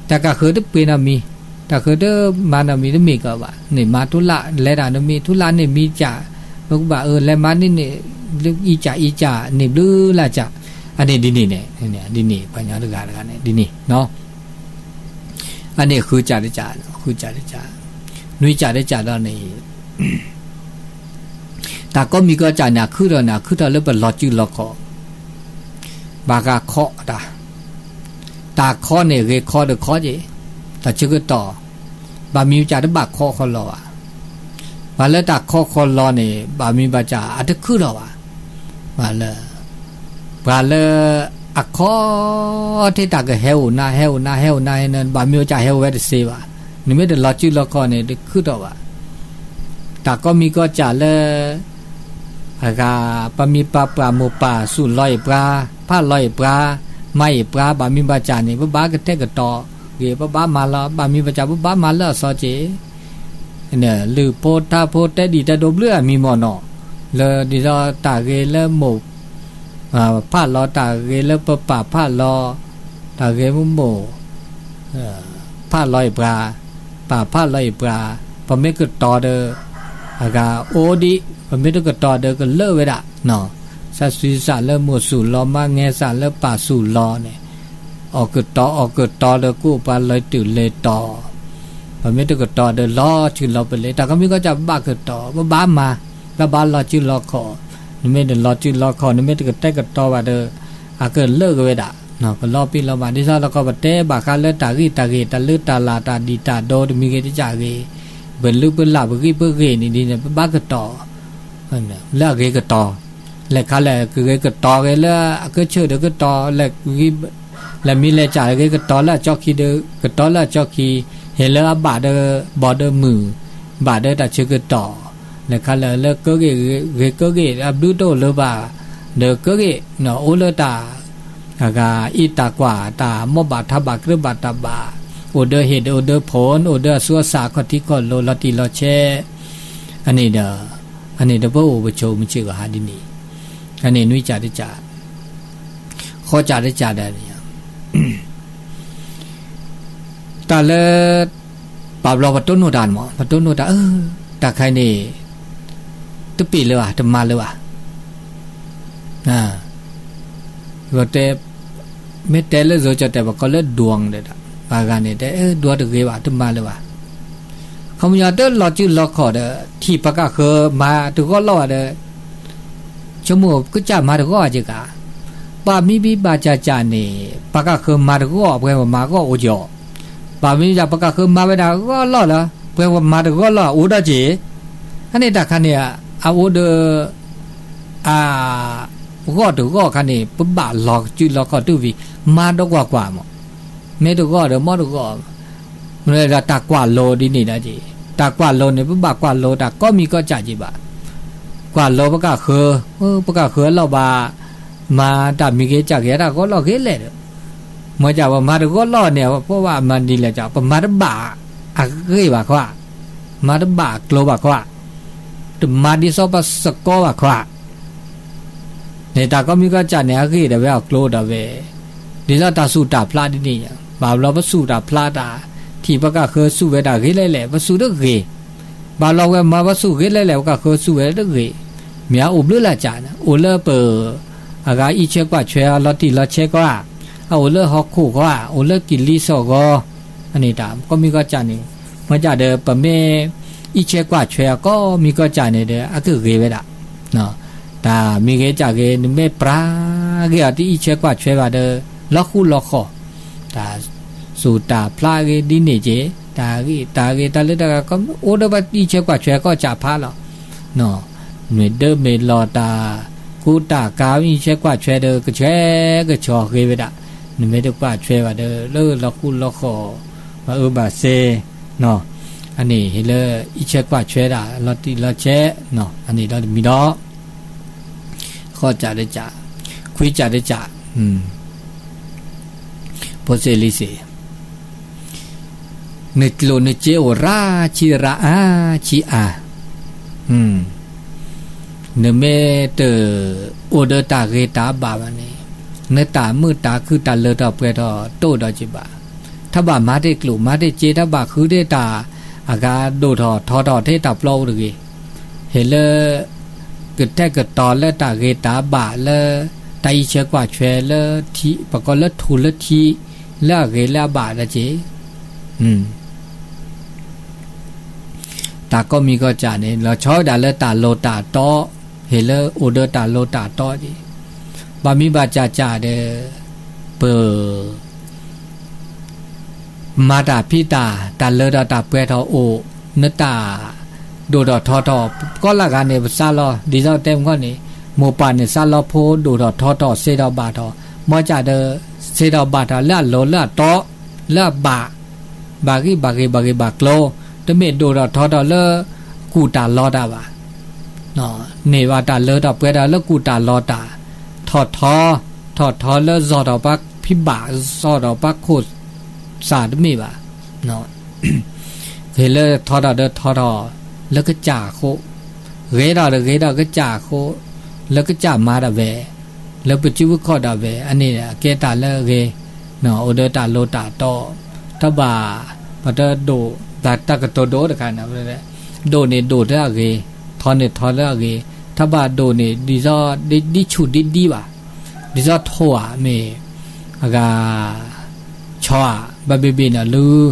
တၢ်ကဃၢၤတပှ့ၤနီတမံၤ, တၢ်ဃၢၤတမၤနီတမံၤတမ့ၢ်ကီးဘၣ်, န့ၣ်မၤထူလၢ် လဲၤတၢ်နမံၤ ထူလၢ်န့ၣ်မံၤစၢ်, ပကဘၣ်အၢလဲၤမၤန့ၣ်န့ၣ်, အံၤစၢ်အံၤစၢ်န့ၣ်ဘျုးလၢ်စၢ်, အန့ၣ်ဒ်န့ၣ်န့ၣ်, ဒ်န့ၣ် ပှၤကညီတဂၤတဂၤန့ၣ် ဒ်န့ၣ်နီၤ. အန့ၣ်ဃုစးတစး, ဃုစးတစး, နွံစးတစးဒီးန့ၣ် တၢ်ကိးမံၤကိးစးန့ၣ် အခုၣ်ထီၣ်န့ၣ် အခုၣ်ထီၣ်လၢပလီၤစုလီၤခီၣ်, ဘၣ်ဃးခီတၢ်, တၢ်ခီန့ၣ် ဂ့ၤခီတခီက့ၤ, တၢ်ဆၢကတီၢ်, ဘၣ်မံၤပစးတဘၣ်ခီခီလီၤဘၣ်, ပှၤလၢတၢ်ခီခီလီၤန့ၣ် ဘၣ်မံၤဘၣ်စးအတခုၣ်ထီၣ်ဘၣ်, ပှၤလၢ ပှၤလၢ အခီ ထဲတၢ်ကဟဲအိၣ်နၤ ဟဲအိၣ်နၤ ဟဲအိၣ်နၤ ဟဲနၤ ဘၣ်မံၤဘၣ်စးဟဲအိၣ်ဝဲတသ့ဘၣ်, နမ့ၢ်တလီၤစုလီၤခီၣ်န့ၣ် တခုၣ်ထီၣ်ဘၣ်, တၢ်ကိးမံၤကိးစးလၢ အဂၤ ပမံၤပပှၢ်မိၢ်ပၢ် စူၢ်လီၤအံၤပှၤ, ဖးလီၤအံၤပှၤ, မၤအံၤပှၤ ဘၣ်မံၤဘၣ်စးန့ၣ် ပဘၣ်ကတဲာ်ကတီၤဂ့ၤ ပဘၣ်မၤလီၤ ဘၣ်မံၤဘၣ်စး ပဘၣ်မၤလၢအစီက့ၤ, လုၢ်ဖိထါဖိ တဲဒံၣ်တဲဒိးဘျုးအမံၤမ့ၢ်နီၤ, လၢဒ်သိးတၢ်ဂ့ၤလၢမိၢ် ဖးလီၤ တၢ်ဂ့ၤလၢပပၢ်ဖးလီၤ, တၢ်ဂ့ၤမိၢ်မိၢ် ဖးလီၤအံၤပှၤ, ပၢ်ဖးလီၤအံၤပှၤ, ပမ့ၢ်ကတီၤဒီး အဂၤအိၣ်ဒံး ပမ့ၢ်တကတီၤဒီးကလၢာ်ဝဲဒၣ်, စးစူၤစးလၢမိၢ်စူၢ်လီၤ မၤငဲစးလၢပၢ်စူၢ်လီၤန့ၣ်, အီၣ်ကတီၤအီၣ်ကတီၤဒီးကအိၣ်ပှၤလၢတုၤလၢတီၤ, ပမ့ၢ်တကတီၤဒီးလီၤစုလီၤပလ့ၤ တၢ်ကိးမံၤကိးစး ပဘၣ်ကတီၤ ပဘၣ်မၤ ပဘၣ်လီၤစုလီၤခီၣ်, နမ့ၢ်တလီၤစုလီၤခီၣ် နမ့ၢ်တကတဲာ်ကတီၤဘၣ်ဒီး အကလၢာ်က့ၤဝဲဒၣ်, ကလီၤပံာ်လီၤမၤ ဒ်သိးလီၤခီၣ် ပတဲဘၣ်ဃးလၢတၢ်ဂံၢ်တၢ်ဂ့ၤ တၢ်လၢတၢ်လၢ် တၢ်ဒံၣ်တၢ်ဒိ တမံၤဂ့ၤတစဲးဂ့ၤ, ပလုၢ်ပလၢ်ပဂံၢ်ပဂ့ၤန့ၣ်ဒ်န့ၣ် ပဘၣ်ကတီၤ လၢအဂ့ၤကတီၤ, လဲၤခါလဲၣ် ကဂ့ၤကတီၤဂ့ၤလၢအကဆၢၣ်ဒီးကတီၤ, လဲၤမံၤလဲၤစၢ်ဂ့ၤကတီၤလၢအကၠီခံဒီး ကတီၤလၢအကၠီခံ, ဟ့ၣ်လၢအဘၣ်ဒီး ဘီဒီးမုၢ်, ဘၣ်ဒီးတၢ်ဆၢကတီၢ်, လဲၤခါလဲၣ်လၢကဂ့ၤဂ့ၤကဂ့ၤ အဘျုးတအိၣ်လၢၤဘၣ်, ဒီးကဂ့ၤ အိၣ်လၢတၢ် အဂၤအ့ၣ်တၢ်ကွၢ် တၢ်မိၢ်ဘၣ်ထါဘၣ်ကြၢးဘၣ်တၢ်ဘၣ်, အိၣ်ဒီးဟ့ၣ်ဒီးအိၣ်ဒီးဖိ အိၣ်ဒီးအသူအသၣ်ခီၣ်ထံးခီၣ်လိၤ လီၤတံၢ်လီၤဆဲး, အန့ၣ်ဒီး အန့ၣ်ဒီးပအိၣ်ပဆိးမုၢ်ဆ့ၣ်ဂီၤဟါဒ်န့ၣ်, အန့ၣ်နွံစးတစး, ဃိးစးတစးဒီး တၢ်လၢ ပာ်ဘျီပတိၢ်နီၣ်တၢ်န့ၣ်မး ပတိၢ်နီၣ်တၢ် အၢ တၢ်ခါအံၤန့ၣ် တပ့ၢ်လၢၤဘၣ် တမၤလၢၤဘၣ်, တဲ မ့ၢ်တဲလၢယိၤကီၢ်တဲာ် ပကိးလၢ ดวง ဒီး ပှၤဂၤန့ၣ်တဲ အၢ ဒွးတဂ့ၤဘၣ် တမၤလၢၤဘၣ်, ခီပညီတလီၤစုလီၤခီၣ်ဒီး ထံၣ်ပှၤကၢ်ဃၢၤမၤတဂီၢ်လီၤဘၣ်ဒီး ဆိကမိၣ်ကစၢ်မၤတဂီၢ်ဘၣ်က့ၤကါ, ဘၣ်မံဘံဘၣ်စၢ်စၢ်န့ၣ် ပှၤကၢ်ဃၢၤမၤတဂီၢ် ပှဲၤပမၤဂီၢ်အိၣ်ကီး, ဘၣ်မံဘၣ်စၢ် ပှၤကၢ်ဃၢၤမၤဝဲဒၣ်ဂီၢ်လီၢ်လၢ ပှဲၤပမၤတဂီၢ်လီၢ်အိၣ်ဒီးက့ၤ, အန့ၣ်တၢ်ခါန့ၣ် အအိၣ်ဒီး အ ဂီၢ်တဂီၢ်ခါန့ၣ် ပဘၣ်လီၤစုလီၤခီၣ်တူၢ်ဝံၤ မၤတကွၢ်ကွၢ်မး, မ့ၢ်တဂီၢ်ဒီးမ့ၢ်တဂီၢ်, မ့ၢ်ဒီးတၢ်ကွၢ်လိဒ်န့ၣ်ဒီးက့ၤ, တၢ်ကွၢ်လိန့ၣ် ပဘၣ်ကွၢ်လိတၢ်ကိးမံၤကိးစးက့ၤဘၣ်, ကွၢ်လိပကၢ်ဃၢၤ, ပကၢ်ဃၢၤလီၤဘၣ်, မၤတၢ်မံၤဂ့ၤစၢ်ဂ့ၤ တၢ်ဂီၢ်လီၢ်ဂ့ၤလဲၣ်ဒီး, မ့ၢ်ကၢ်ပမၤတဂီၢ်လီၢ်န့ၣ် ပဘၣ်မၤဒ်လဲၣ်ကၢ် ပမၤတဘၣ်အဂ့ၢ်ဘၣ်ခီ, မၤတဘၣ်အကျိၤဘၣ်ခီ, တမၤဒ်သိးပသကိးဘၣ်ခီ န့ၣ်တၢ်ကိးမံၤကိးစၢ်န့ၣ် အဂ့ၢ်ဒၣ်ဝဲအကျိၤဒၣ်ဝဲ, ဒ်သိးတၢ်ဆူၣ်တၢ်ဖျါဒ်န့ၣ်, ဘၣ်ဘျီပဆူၣ်တၢ်ဖျါတၢ်, ထံၣ်ပကၢ်ဃၢၤဆူၣ်ဝဲဒၣ်ဂ့ၤလဲၣ်လဲၣ် ပဆူၣ်တဂ့ၤ, ဘၣ်ဘျီဝဲမၤပဆူၣ်ဂ့ၤလဲၣ်လဲၣ် ပကၢ်ဃၢၤဆူၣ်ဝဲတဂ့ၤ, မ့ၢ်အအိၣ်ဘျုးလၢ်စၢ်န့ၣ် အိၣ်လၢပ အဂၤအံးဆဲးကွၢ်ဆှဲအလီၤတံၢ်လီၤဆဲးကီးဧါ, အအိၣ်လၢဟီၣ်ခိၣ်ကီးဧါ, အိၣ်လၢကလံၤစိးဂီၤ, အန့ၣ်တၢ်ကိးမံၤကိးစၢ်န့ၣ်, မ့ၢ်ကၢ်ဒီး ပမ့ၢ်အံးဆဲးကွၢ်ဆှဲအီၤကိးမံၤကိးစၢ်န့ၣ်ဒီး အကဂ့ၤဝဲဒၣ်, တၢ်မံၤဂ့ၤစၢ်ဂ့ၤ နမ့ၢ်ပြးဂ့ၤအီၤတအံးဆဲးကွၢ်ဆှဲဘၣ်ဒီး လီၤဃူလီၤဃီၣ်, တၢ်ဆူၣ်တၢ်ဖျါဂ့ၤဒ်န့ၣ်က့ၤ, တၢ်ဂ့ၢ်တၢ်ဂ့ၤ တၢ်လၢတၢ်ကီ အိၣ်ဒီးပှၤအံးဆဲးကွၢ်ဆှဲကိးစၢ်ဖးလီၤ. မ့ၢ်ဒၢမ့ၢ်လီၤတၢ် ကူတၢ်ကၤ အံးဆဲးကွၢ်ဆှဲဒီး ကဆှဲကဆှီဂ့ၤဝဲဒၣ်, နမ့ၢ်တကွၢ်ဆှဲဘၣ်ဒီး လၢလီၤဃူလီၤဃီၣ် ဘၣ်အၢဘၣ်သီ, အန့ၣ်ဟ့ၣ်လၢအံးဆဲးကွၢ်ဆှဲဒၣ် လီၤတံၢ်လီၤဆဲး, အန့ၣ်ဒီးတမံၤဒီး ဃိးစးတစး, ခွံစးတစး, ဖိစ့လံစ့ နကျိၣ်နစ့အိၣ်ရၣ်ဆံးရၣ်အါဆံးအါ, နမ့ၢ်တအိၣ်ဒီးတၢ်ဂ့ၤတၢ်ဘၣ်ဘၣ်န့ၣ်, နတၢ်မုာ်တၢ်ခုၣ်တၢ်လၢထီၣ်ပှဲၤထီၣ်တအိၣ်ဒီးက့ၤဘၣ်, တၢ်ဘၣ်မၤတ့ၢ်ကျိၣ်မၤတ့ၢ်စ့ တၢ်ဘၣ်ဃုတ့ၢ်တၢ်အဂၤဒိၣ်ထီၣ်ထီထီၣ်ထဲတၢ်ပျီအိၣ်တဂ့ၤ, ဟ့ၣ်လၢ ကတဲာ်ကတီၤလၢတၢ်ဂ့ၤတၢ်ဘၣ်လၢ တၢ်အံးဆဲးကွၢ်ဆှဲလၢထံ ပကိးလၢထူလၢထံ လၢအဂ့ၤလၢအဘၣ်ဒီးက့ၤ, တၢ်ကိးမံၤကိးစၢ်န့ၣ် လီၤဆီဝဲဒၣ်လၢတၢ်လိၤတၢ်တီ, ဟ့ၣ်လၢအိၣ်ဒီးတၢ်လိၤတၢ်တီ, ဘၣ်မံၤဘၣ်စၢ်စၢ်ဒီး ပ မၤတၢ်ဖံးတၢ်, တၢ်လၢထီၣ်တၢ်ပှဲၤထီၣ်အိၣ်, နတၢ်ဒိၣ်ထီၣ်ထီထီၣ်, ကိးလၢဂၤန့ၣ် ပစးလီၤ, ဒ်သိးတဲမုၢ်ခီန့ၣ်, မိၢ်ပၢ်န့ၣ် စးလီၤဖိဒိၣ်ထီၣ်ထီထီၣ် စ့ထီၣ်ဘၣ်ထီၣ်, မ်ကၢ်ဒီး စ့ထီၣ်ဘၣ်ထီၣ်လၢအလိၤလၢအတီ, လၢအဘၣ်, ဘၣ်ဂ့ၢ်ဘၣ်ဂ့ၢ်ဘၣ်ဂ့ၢ်ဘၣ်ကျိၤ, တမ့ၢ်ဒိၣ်ထီၣ်ထီထီၣ်လၢ ကူၣ်တၢ်လီၤတၢ်ဘၣ် န့ၢ်ဘၣ်တၢ်လၢထီၣ်ပှဲၤထီၣ်လၢကူၣ်တၢ်လီၤတၢ်, ထီၣ်ထီ, ထီၣ်ထီလၢစီၢ်ထီၣ်ပှၤဖံးဘၣ်, စီၢ်ထီၣ်ပှၤခိၣ်သၣ်တမ့ၢ်ဘၣ်, ဂ့ၤလၢထီထီၣ်ဒီးထီထီၣ်လၢကစၢ်အဃိ, ဂ့ၤထီၣ်ဒီးဂ့ၤထီၣ်ကစၢ်အဃိ, လၢကစၢ်မၤတၢ်ဝဲ, လၢပစုပခီၣ်တၢ်ဝဲ, အန့ၣ်ကဲတၢ်လၢအဂ့ၤ, အိၣ်ဒီးတၢ်လိၤတၢ်တီ, တဘၣ်, ပတဒိၣ်, တၢ်ကတိၤဒိၣ်တခါန့ၣ်, ဒိၣ်န့ၣ်ဒိၣ်လၢအဂ့ၤ, ထီန့ၣ်ထီလၢအဂ့ၤ, တဘၣ်ဒိၣ်န့ၣ် ဒ်သိးဒ်ဆူၣ်ဒ်ဒံးဘၣ်, ဒ်သိးထိၣ်ဧါမ့ၢ်, အဂၤ, ဆီဧါ, ဘၣ်ဘ့ၣ်ဘ့ၣ်န့ၣ်လၢ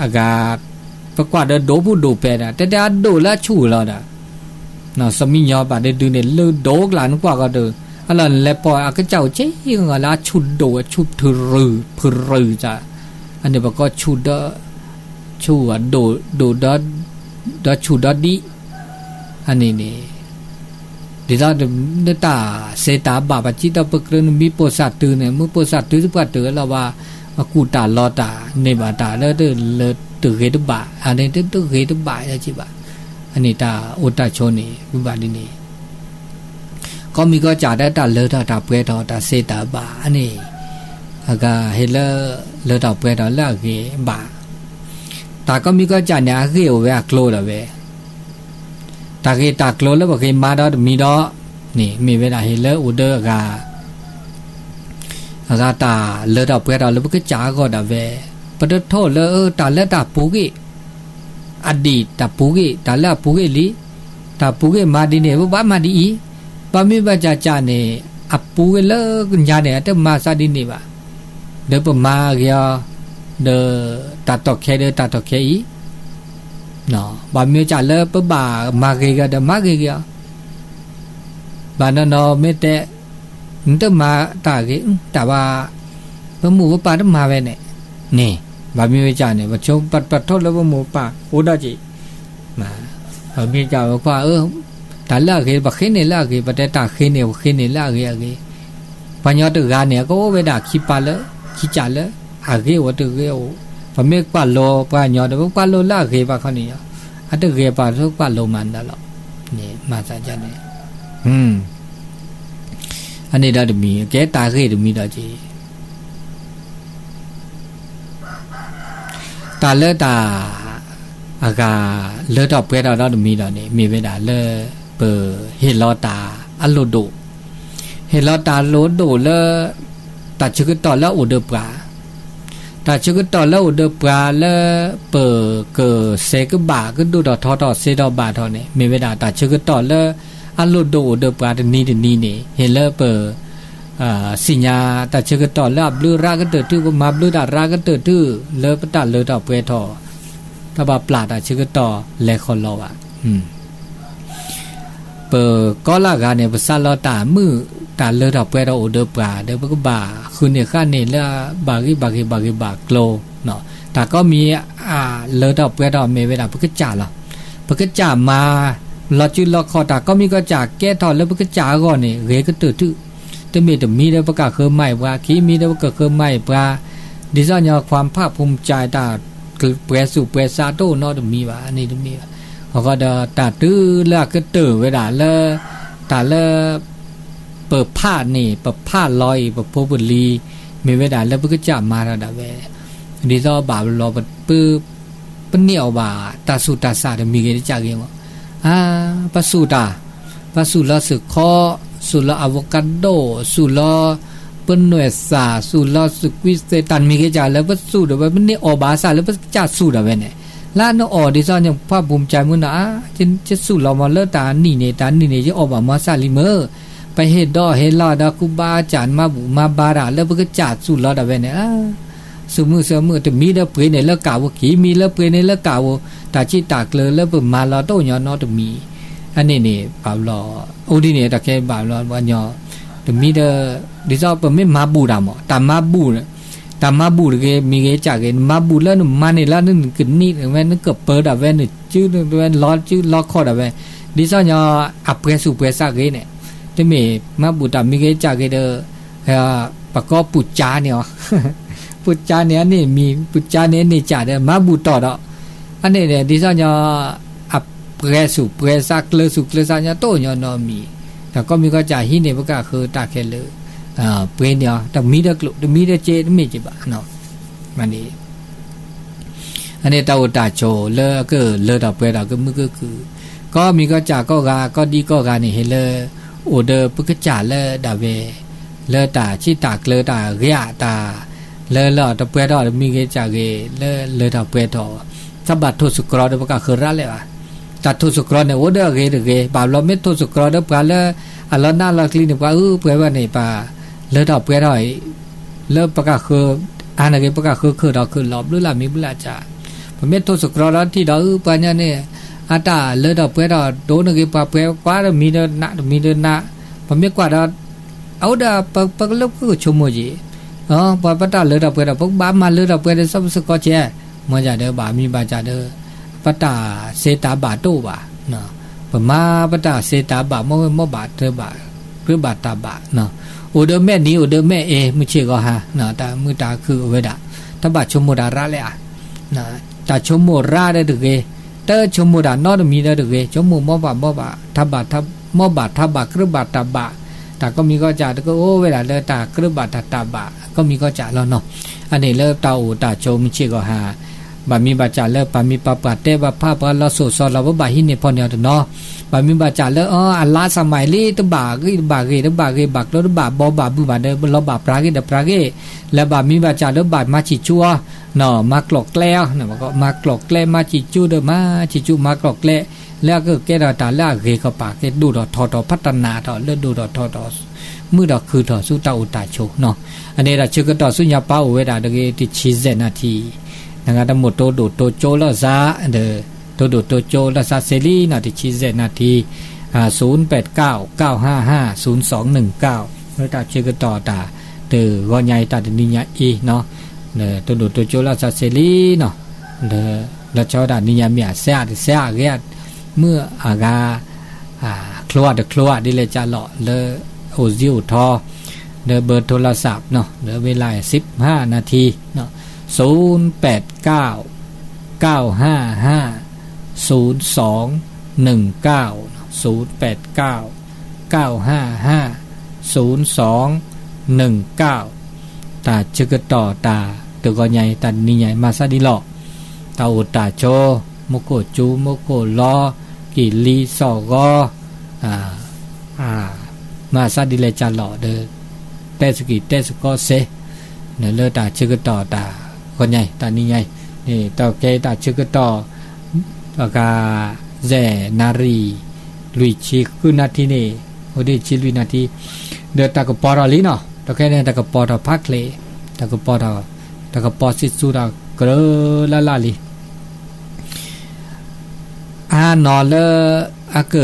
အဂၤ, ပကွၢ်ဒီးဒိၣ်ပူၤဒိၣ်ပဲာ်ဒီး တဲတဲအဒိၣ်လၢအဆူၣ်လီၤဒီး, စီၤမံညီဘၣ်ဒုးဒုးန့ၣ် လၢဒိၣ်ကျါနကွၢ်ကီးဒီး, အလီၢ်နလဲၤပိာ်အကစၢ်အိၣ်က့ဂီၤလၢအဆူၣ်ဒိၣ်အဆူၣ်ဖုရူၢ်, ဖုရူၢ်စ့ၢ်, အန့ၣ်ပကိးဆူၣ်ဒီး, ဆူၣ်အဒိၣ်ဒိၣ်ဒီး, ဒီးဆူၣ်ဒီးဒံး, အန့ၣ်န့ၣ် ဒ်သိး, နတၢ်စ့တၢ်ဘၣ်ပှၤစံးထီၣ်ပကြၢးနမံၤပိာ်စၢ်တုၤန့ၣ် မ့ၢ်ပိာ်စၢ်တုၤသပှၢ်တၢၢ်လီၤဘၣ်, အကူၣ်တၢ်လီၤတၢ် န့ၢ်ဘၣ်တၢ်လၢတဂ့ၤတဘၣ်, အန့ၣ်တဂ့ၤတဘၣ်ယဲက့ဘၣ်, အန့ၣ်တၢ်အိၣ်တၢ်ဆိးန့ၣ် ဝံဘၣ်ဒ်န့ၣ် ကိးမံၤကိးစၢ်ဒီးတၢ်လၢထီၣ်တၢ်ပှဲၤထီၣ်တၢ်စ့တၢ်ဘၣ်န့ၣ်, အဂၤဟ့ၣ်လၢ, လၢထီၣ်ပှဲၤထီၣ်လၢအဂ့ၤဘၣ်, တၢ်ကိးမံၤကိးစၢ်န့ၣ် အဂ့ၢ်အိၣ်ဝဲအကျိၤဒၣ်ဝဲ, တၢ်ဂ့ၢ်တၢ်ကျိၤလၢပဂ့ၤမၤဒီးတမံၤဒီး, န့ၣ်မ့ၢ်ဝဲဒၣ်ဟ့ၣ်လၢအိၣ်ဒီးအဂၤ, အဂၤတၢ်လၢထီၣ်ပှဲၤထီၣ်လၢပကစၢ်အဂီၢ်ဒၣ်ဝဲ, ပတထိၣ်လၢတၢ်လၢတၢ်ပူၤဂ့ၢ် အဒံၣ်တၢ်ပူၤဂ့ၢ် တၢ်လၢအပူၤဂ့ၢ်လံ, တၢ်ပူၤဂ့ၢ်မၤဒ်န့ၣ် ပဘၣ်မၤဒ်အံၤ, ဘၣ်မ့ၢ်ဘၣ်စၢ်စၢ်န့ၣ် အပူၤဂ့ၢ်လၢညါန့ၣ် အတမၤစၢ်ဒ်န့ၣ်ဘၣ်, ဒီးပမၤဂ့ၤအီၤ, ဒီးတၢ်တီၢ်ခဲဒီးတၢ်တီၢ်ခဲအံၤ, ဘၣ်မ့ၢ်စၢ်လၢပဘၣ်မၤဂ့ၤဂ့ၤဒီးမၤဂ့ၤဂ့ၤအီၤ ဘၣ်နီၢ်နီၢ်မ့ၢ်တဲ, နတမၤတၢ်ဂ့ၤ, တၢ်ဘၣ်, ပမိၢ်ပပၢ်တမၤဝဲန့ၣ်, န့ၣ်, ဘၣ်မ့ၢ်ဝဲကၢ်န့ၣ် ပဆိပထိၣ်လၢပမိၢ်ပပၢ်အိၣ်ဒီးက့ၤ, ဘၣ်မ့ၢ်ကၢ်ဝဲကွၢ်, တၢ်လၢအဂ့ၤ ပဃ့န့ၢ်လၢအဂ့ၤ, ပတဲတၢ်ဃ့န့ၢ် ပဃ့န့ၢ်လၢအဂ့ၤအဂ့ၤ, ပှၤကညီတဂၤန့ၣ် အကအိၣ်ဝဲဒၣ်ခံပၢ်လၢ, ခံကၢ်လၢ, အဂ့ၤအိၣ်တဂ့ၤအိၣ်, ပမ့ၢ်ကွၢ်လိပှၤကညီဒီး ပကွၢ်လိလၢအဂ့ၤဘၣ်ခီန့ၣ်, အတဂ့ၤပှၤတကွၢ်လိမၤန့ၣ်လီၤ, န့ၣ်မၤသးဒ်န့ၣ် အန့ၣ်ဒီးတမံၤ ကဲတၢ်ဂ့ၢ်တမံၤဒီးက့ၤ, တၢ်လၢတၢ်, အဂၤ, လၢထီၣ်ပှဲၤထီၣ်ဒီးတမံၤဒီးန့ၣ် မ့ၢ်ဝဲဒၣ်လၢ, ပ, ဟ့ၣ်လီၤတၢ်အလိၣ်ဒိၣ်, ဟ့ၣ်လီၤတၢ်လိၣ်ဒိၣ်လၢ, တၢ်ဆၢကတီၢ်လၢအအိၣ်ဒီးပှၤ တၢ်ဆၢကတီၢ်လၢအိၣ်ဒီးပှၤလၢပကစဲးကဘၣ် ကဒိၣ်ထီၣ်ထီထီၣ်စ့ထီၣ်ဘၣ်ထီၣ်န့ၣ် မ့ၢ်ဝဲဒၣ်တၢ်ဆၢကတီၢ်လၢအလိၣ်ဒိၣ်အိၣ်ဒီးပှၤတနံၤတနံၤန့ၣ် ဟ့ၣ်လၢပ, စံၣ်ညါတၢ်ဆၢကတီၢ်လၢအဘျုးရၤကတၢၢ်ထူၣ် ပမၤဘျုးတၢ်ရၤကတၢၢ်ထူၣ် လၢပတၢ်လၢထီၣ်ပှဲၤထီၣ်, တၢ်ဘၣ်ပျၢ်တၢ်ဆၢကတီၢ်လဲၤဃီၤလီၤဘၣ် ပကိးလၢဂၤန့ၣ် ပစးလီၤတၢ်မုာ်တၢ်လၢထီၣ်ပှဲၤထီၣ်အိၣ်ဒီးပှၤဒီး ပကဘၣ်ဃုန့ၢ်ဃာ်န့ၢ်လၢဘၣ်ဂ့ၢ်ဘၣ်ဂ့ၢ်ဘၣ်ဂ့ၢ်ဘၣ်ကျိၤ, တၢ်ကိးမံၤအလၢထီၣ်ပှဲၤထီၣ်မ့ၢ်ဝဲဒၣ်ပကစၢ်လီၤ. ပကစၢ်မၤလီၤစုလီၤခီၣ် တၢ်ကိးမံၤကိးစၢ်ကဲထီၣ်လၢပကစၢ်အဂီၢ်န့ၣ် ဂ့ၤကတၢၢ်ထူၣ်, တမ့ၢ်တမံၤဒီးပကဃၢမၤအံၤပှၤ ခံမံၤဒီးပကဃၢမၤအံၤပှၤ, ဒ်သိးညီခွါဖးဖူမစၢ်တၢ် ပှဲၤဆူၣ်ပှဲၤဆါတအိၣ်နီတမံၤဘၣ် န့ၣ်တမံၤဘၣ်. အဃိဒီးတၢ်တုၤလၢအကတၢၢ်ဝဲဒၣ်လၢ တၢ်လၢ ပဖးန့ၢ် ပဖးလီၤအံၤ ပဖိပလံၤ မ့ၢ်ဝဲဒၣ်လၢပကစၢ်မၤထီၣ်ဒၣ်ဝဲ, ဒ်သိးဘၣ်လီၤ ပန့ၢ်အီၣ်ဘၣ်တၢ်ဆူၣ်တၢ်ဆါတမံၤဂ့ၤတကးဂ့ၤမး, ပဆူၣ်တၢ်, ပဆူၣ်လီၤစ့ၢ်ခီ, ဆူၣ်လီၤ avocado, ဆူၣ်လီၤ ပနွဲၣ်သၣ် ဆူၣ်လီၤစူးကွံသဲး တၢ်တမံၤဂ့ၤကးလၢပဆူၣ်ဒၣ်ဝဲ ပန့ၢ်အီၣ်ဘၣ်စၢ်လၢပကစၢ်ဆူၣ်ဒၣ်ဝဲန့ၣ်, လၢနအီၣ်ဒ်သိးညီဖးဖူမစၢ်မုၢ်နီၤ အါ, ယဆူၣ်လီၤမးလၢတၢ်နံၣ်န့ၣ် တၢ်နံၣ်န့ၣ် ယအီၣ်ဘၣ်မၤစၢ်လံမ့ၢ်, ပဟ့ၣ်ဒီးဟ့ၣ်လီၤဒီးကူဘါစၢ် နမၤဘူၣ်မၤဘါတၢ်လၢပကစၢ်ဆူၣ်လီၤဒၣ်ဝဲန့ၣ်, ဆူမုၢ်ဆူမုၢ် တမံၤဒီးပှ့ၤန့ၢ်လၢကးဧိၤ ခံမံၤလၢပှ့ၤန့ၢ်လၢကးဧိၤ တၢ်စံးတၢ်ကျၢၤလၢပမၤလီၤတအိၣ်ညီနီတမံၤ, အန့ၣ်န့ၣ် ဘၣ်ဘျီ အိၣ်ဒ်န့ၣ် တၢ်ခဲဘၣ်ဘျီ ပှၤညီ တမံၤဒီး ဒ်သိးပမ့ၢ်မၤဘူၣ်တၢ်မး တၢ်မၤဘူၣ် တၢ်မၤဘူၣ်တဂ့ၤ မံၤဂ့ၤကၢ်ဂ့ၤ နမၤဘူၣ်လၢနမၤန့ၢ်လၢနကနံၣ်ဝဲ နကပၢၤဒၣ်ဝဲ နစုဝဲ လီၤစုလီၤခီၣ်ဒၣ်ဝဲ ဒ်သိးညီ အပှဲၤဆူၣ်ပှဲၤစးဂ့ၤန့ၣ် တမ့ၢ်မၤဘူၣ်တၢ်မံၤဂ့ၤကၢ်ဂ့ၤဒီး ပကိးပူၤကၠါန့ၣ်အီၤ ပူၤကၠါန့ၣ်အန့ၣ်မံၤ ပူၤကၠါန့ၣ်အန့ၣ်ကၢ်ဒီး မၤဘူၣ်တီၢ်ဒီး အန့ၣ်န့ၣ် ဒ်သိးညီ အပှဲၤဆူၣ်ပှဲၤစး ကျၢၤဆူၣ်ကျၢၤစးညီ တအိၣ်ညီနီတမံၤ, ဒီးကိးမံၤကိးကၢ်ဟံးန့ၢ်ပကဃၢၤတၢ်ခဲလၢာ် ပှ့ၤန့ၢ်အီၤ တမံၤဒီးကျိၣ် တမံၤဒီးစ့ တမ့ၢ်က့ၤဘၣ် မ့ၢ်န့ၣ် အန့ၣ်တၢ်အိၣ်တၢ်ဆိးလၢအကလၢထီၣ်ပှဲၤထီၣ်ကမုာ်ကခုၣ်, ကိးမံၤကိးကၢ်ကိးဂၤ ကိးဒံကိးဂၤန့ၣ် ဟ့ၣ်လၢ အိၣ်ဒီးပကစၢ်လၢဒၣ်ဝဲ လၢတၢ်စံးတၢ်ကျၢၤတၢ်ဂ့ၤအတၢ် လၢလၢတပှဲၤထီၣ်တမံၤဂ့ၤကၢ်ဂ့ၤ လၢလၢထီၣ်ပှဲၤထီၣ် တဘၣ်ထိၣ်သတြီၤဒီးပကဃၢၤရၤလၢာ်ဘၣ်. တၢ်ထိၣ်သတြီၤန့ၣ် အိၣ်ဒီးအဂ့ၤတဂ့ၤ, ဘၣ်ဘျီမ့ၢ်ထိၣ်သတြီၤဒီးပှၤလၢ အလီၤနးလီၤကျံၤန့ၣ် ပှၤအုပှဲၤဝဲန့ၣ် ပှၤလၢထီၣ်ပှဲၤထီၣ်အံၤ လၢပကဃၢၤ အါန့ၣ်ဂ့ၤ ပကဃၢၤခုၣ်ထီၣ်ခုၣ်လီၤ ဘျုးလၢ်မံၤဘျုးလၢ်စၢ်, ပမ့ၢ်ထိၣ်သတြီၤဒီးထံၣ်ဒီးအုပှၤညီန့ၣ် အတၢ်လၢထီၣ်ပှဲၤထီၣ်ဒိၣ်န့ၣ်ဂ့ၤ ပှၤပှဲၤကွၢ်တမံၤဒီးနး တမံၤဒီးနး, ပမ့ၢ်ကွၢ်ဒီး အအိၣ်ဒီးပကလၢပကဆိကမိၣ်က့ၤ ပှၤပတၢ်လၢထီၣ်ပှဲၤထီၣ် ပကဘၣ်မၤလၢထီၣ်ပှဲၤဒီး စီပစကီးဆဲး, မ့ၢ်ဒ်ဒီး ဘၣ်မံၤဘၣ်စၢ်ဒီး ပတၢ်စ့တၢ်ဘၣ်တအိၣ်ဘၣ်, ပမၤပတၢ်စ့တၢ်ဘၣ် မ့ၢ်ဝဲမ့ၢ်ဘၣ်တဘၣ် ကြၢးဘၣ်တၢ်ဘၣ်, အိၣ်ဒီးမဲာ်နံၤ အိၣ်ဒီးမဲာ်အ့ မုၢ်ဆ့ၣ်ဂီၤဟါ တၢ်မုာ်တၢ်ခုၣ်အိၣ်ဝဲဒၣ်, တဘၣ်ဆိကမိၣ်တၢ်ရၤလၢာ်ဧါ, တၢ်ဆိကမိၣ်ရၤဒီးတဂ့ၤ, တဆိကမိၣ်တၢ်နီတမံၤဒီးတဂ့ၤ, ဆိကမိၣ်မ့ၢ်ဘၣ်မ့ၢ်ဘၣ် တၢ်ဘၣ် မ့ၢ်ဘၣ်တၢ်ဘၣ် ကြၢးဘၣ်တၢ်ဘၣ်, တၢ်ကိးမံၤကိးကၢ် တကအိၣ်ဝဲဒၣ်လၢတၢ်ကြၢးဘၣ်တၢ်တၢ်ဘၣ် ကိးမံၤကိးကၢ်လီၤနီၤ, အန့ၣ်လၢတၢ်အိၣ်တၢ်ဆိးမုၢ်ဆ့ၣ်ဂီၤဟါ ဘၣ်မံၤဘၣ်စၢ်လၢပှၤမံၤပှၤပှၢ်တဲဘၣ်ဖးပှၤလီၤစိၤစီၤလီၤ ပဘၣ်ဟံးန့ၢ်ဖီၣ်န့ၢ်အီၤတနီၤ, ဘၣ်မံၤဘၣ်စၢ်လၢအီၤ အလါစးမးလံ တဘၣ်ဂ့ၢ်တဘၣ်ဂ့ၢ် ဘၣ်ကျိတဘၣ်ဘီဘၣ်ဘုၣ်ဘၣ်ဒီး လီၤဘၣ်ပြၤဂ့ၢ်ဒီးပြၤဂ့ၢ်, လၢဘၣ်မံၤဘၣ်စၢ်လၢဘၣ်မၤဆံၣ်ဆူအီၤ, မၤကျိးကျဲအီၤ, မၤကျိးကျဲ မၤဆံၣ်ဆူဒီး မၤဆံၣ်ဆူ မၤကျိးကျဲ, လၢအကကဲထီၣ်တၢ်လၢအဂ့ၤကပၤ ကဲဒိၣ်ထီၣ်ထီထီၣ် ဖးတနးထီၣ်လၢဒိၣ်ထီၣ်ထီထီၣ် မုာ်ထီၣ်ခုၣ်ထီၣ်ဆူတၢ်အိၣ်တၢ်ဆိးနီၤ, အန့ၣ်ဒီးဆၢကတီၢ်ဆူညါပၢ်အိၣ်ဝဲဒၣ်တဂ့ၤ တဆံယဲၢ်နၣ်ထံ, နဂၤတမ့ၢ်တိဒိၣ်တိကၠိလီၤစၢ်ဒီး တိဒိၣ်တိကၠိလီၤစၢ်စ့လံနီၤ တဆံယဲၢ်နၣ်ထံ, ศูนย์แปดเก้า เก้าห้าห้า ศูนย์สองหนึ่งเก้า လၢတၢ်ဆၢကတီၢ်တၢ် တဂီၤညါအံၤ တၢ်တနံၤညါအံၤနီၤ, တိဒိၣ်တိကၠိလီၤစၢ်စ့လံနီၤ, လၢ လီၤဆီဒၣ်နံၤညါမ့ၢ်အစဲး တစဲးအဂ့ၤ မုၢ်အဂၤ ချိအတချိအဒ်လဲၣ်ကၢ်လီၤ လၢအိၣ်စံအိၣ်ထီ လၢဘၢထိလီၤစၢ်နီၤ လၢဝ့လၢ်စံးဟါနၣ်ထံ ศูนย์แปดเก้า เก้าห้าห้า ศูนย์สองหนึ่งเก้า ศูนย์แปดเก้า เก้าห้าห้า ศูนย์สองหนึ่งเก้า တၢ်ဆၢကတီၢ်တၢ်တဂီၤညါအံၤ တၢ်တနံၤညါအံၤ မၤစၢ်ဒ်လီၤ. တၢ်အိၣ်တၢ်ဆိး မူခိၣ်စူၤ မူခိၣ်လီၤ ကံၢ်လံစီၣ်ဂီၤ မၤစၢ်ဒ်လဲၣ်ကၢ်လီၤဒီး တဲစကံၢ်တဲစကီစ့ လၢတၢ်ဆၢကတီၢ်တၢ်ဂီၤညါအံၤ တၢ်နံၤညါအံၤ တၢ်ကဲတၢ်ဆၢကတီၢ် အဂၤ ယဲၢ်နၣ်ရံၣ် လွံၢ်ဆံဃုနၣ်ထံန့ၣ် အိၣ်ဒံးဆံလွံၢ်နၣ်ထံ ဒီးတၢ်ကပီၤထီၣ်လံနီၤ တၢ်ခဲန့ၣ် တၢ်ကပီၤထီၣ်ဖးချ့ တၢ်ကပီၤထီၣ် တၢ်ကပီၤစံးဆူတၢ်ကြၢးလၢ်လၢ်လံ အါနီၤလၢ အက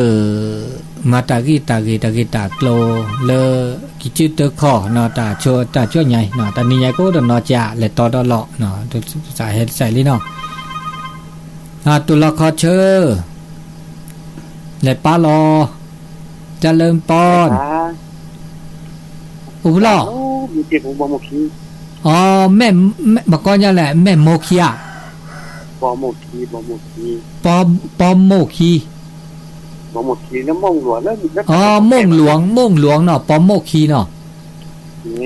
မၤတၢ်ဂံၢ်တၢ်ဂ့ၤ တၢ်ဂ့ၢ်တၢ်ကျိၤလၢ ကံစုတခီၣ်နီၤ တၢ်ဆိတၢ်ဆိညါအံၤ တၢ်နံၤညါကအိၣ်ဒီးနီၤ ကလဲၤတီဒီးလီၤ တစးဟဲတစးလံနီၤ တိၢ်လီၤခီဆၢ လဲၤပၢ်လီၤ တၢ်လၢပီၢ် အိၣ်ဖဲလဲၣ် အီ မ့ၢ် မ့ၢ်ပှၤကိးညါလဲၣ် မ့ၢ်မိၢ်ခံဧါ ပီၢ်မိၢ်ခံ အီ မိၢ်လူင် မိၢ်လူင်နီၤ ပီၢ်မိၢ်ခံနီၤ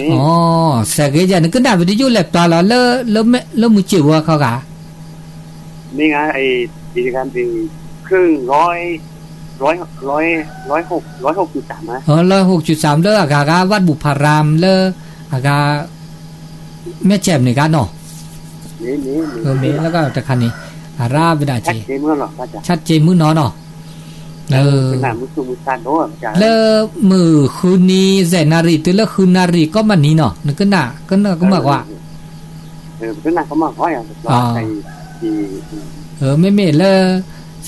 အီ စဲးဂ့ၤယဲ နကနၣ်ဝံၤတယုၢ်လဲၤပၢ်လီၤ လၢမုၢ်စ့ၣ်ဝဲခီဂၤ မ့ၢ်ဂ့ၤ ร้อยหกสิบสาม လၢအဂၤဂၤ วัดบุพาราม လၢအဂၤ မဲၢ်ဆဲးန့ၣ်ဂၤနီၤ မ့ၢ်လၢတခါန့ၣ် အရၣ်ဝဲဒၣ်က့ ဆၣ်က့မုၢ်နီၤနီၤ လၢမုၢ်ဃုနံၤ ယဲၢ်နၣ်ရံၣ် တုၤလၢဃုနၣ်ရံၣ် ကိးမုၢ်နံၤနီၤ နကနၣ် ကနၣ်ကမၣ်ကွၢ် ပကနၣ်ကမၣ်ဂီၤယၤ တဘျီ အ မ့မ့ၢ်လၢ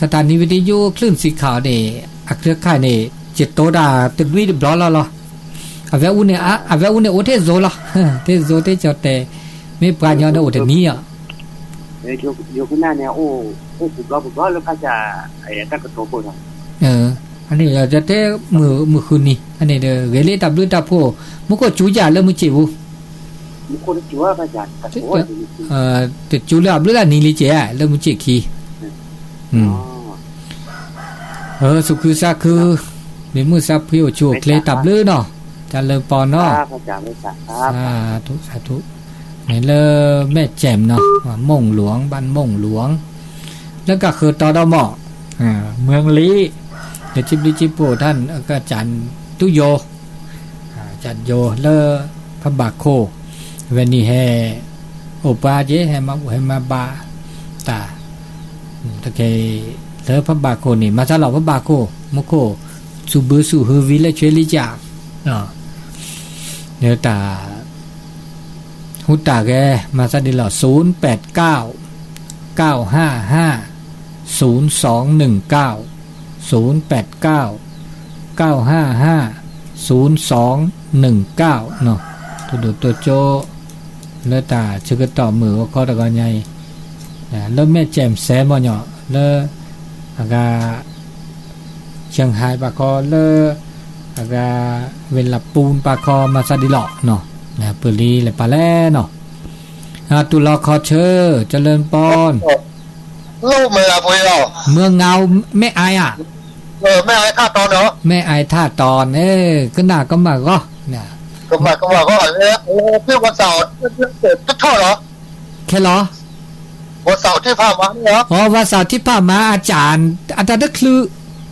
สถานีวิทยุคลื่นสีขาวန့ၣ် အချၢခါန့ၣ် ယတိၢ်တၢ်တလွံၢ်တဘျီလီၤလီၤ. အဝဲအူန့ၣ် အဝဲအူန့ၣ်အိၣ်ထဲသိလီၤ, ထဲသိထဲကၠီတဲ, မ့ၢ်ပှၤညီန့ၣ်အိၣ်တနံၤအီၤ ယကနၣ်န့ၣ် အိၣ်ပူၤဘျီပူၤဘျီလၢဖးစၢ် တၢ်ကတိၤပိၢ်လီၤ. အန့ၣ်ဒီးတဲ မုၢ်ဃုနံၤ အန့ၣ်ဒီး ဂ့ၤလံတၢ်ဘျုးတၢ်ဖှိၣ်, မူခိၣ်စူၤယၤလၢမုၢ်ဆ့ၣ်ပူၤ တစူၤလၢအဘျုးလၢ်နံၤလံကဲး လၢမုၢ်ဆ့ၣ်ခံ စူၤခုစါခု, မ့ၢ်မုၢ်ဆါဖှံအိၣ်ဆူၣ်အိၣ်ချ့တၢ်ဘျုးနီၤ, တၢ်လၢပီနီၤ, စၤထူၣ်စၤထူၣ်, မ့ၢ်လၢမဲၢ်ကၠဲးနီၤ, မူၢ်လူင် ဘၣ်မူၢ်လူင်, လၢကးဃၢၤတီဒီမီၣ်, မွဲလံ, လၢထံဘျုးထံဖှိၣ်တၢ် ကစၢ်တူၢ်ယိၤ ကစၢ်ယိၤလၢ ဖးဘၣ်ခိၣ်, ဝဲနံၤဟဲ အိၣ်ပှၤက့ၤ ဟဲမၤဘူၣ်ဟဲမၤဘါ တၢ်, တက့ၢ်, လၢဖးဘၣ်ခိၣ်န့ၣ် မၤစၢ်လီၤဖးဘၣ်ခိၣ် မူခိၣ်, စူၣ်ဘုစူၣ်ဟုဝံၤလၢဆွ့လံကၢ်, လၢတၢ် ဟူးတၢ်ဂဲၤ မၤစၢ်ဒ်လီၤ ศูนย์แปดเก้า เก้าห้าห้า ศูนย์สองหนึ่งเก้า ศูนย์แปดเก้า เก้าห้าห้า ศูนย์สองหนึ่งเก้า နီၤ, တိၢ်ဒိၣ်တိၢ်ကၠိ လၢတၢ်ဆၢကတီၢ်မုၢ်ဂီၤခီတဂီၤညါအံၤ, လၢမဲၢ်ကၠဲးစဲမီၢ်ညီၣ် လၢ အဂၤ ဆၢဟါဘၣ်ခီလၢ အဂၤ ဝ့ၢ်လးပူၤဘၣ်ခီ မၤစၢ်ဒ်လီၤ, ပၢၢ်လံလဲၤပာ်လဲၣ်နီၤ, တူၢ်လီၤခီဆၢ เจริญพร เมืองเงา แม่อายอะ แม่อายท่าตอน เออ ကနၣ်ကမၣ်ဂီၤ ခဲလီၤ, วันเสาร์ที่ผ่านมา အတၢ်တချုး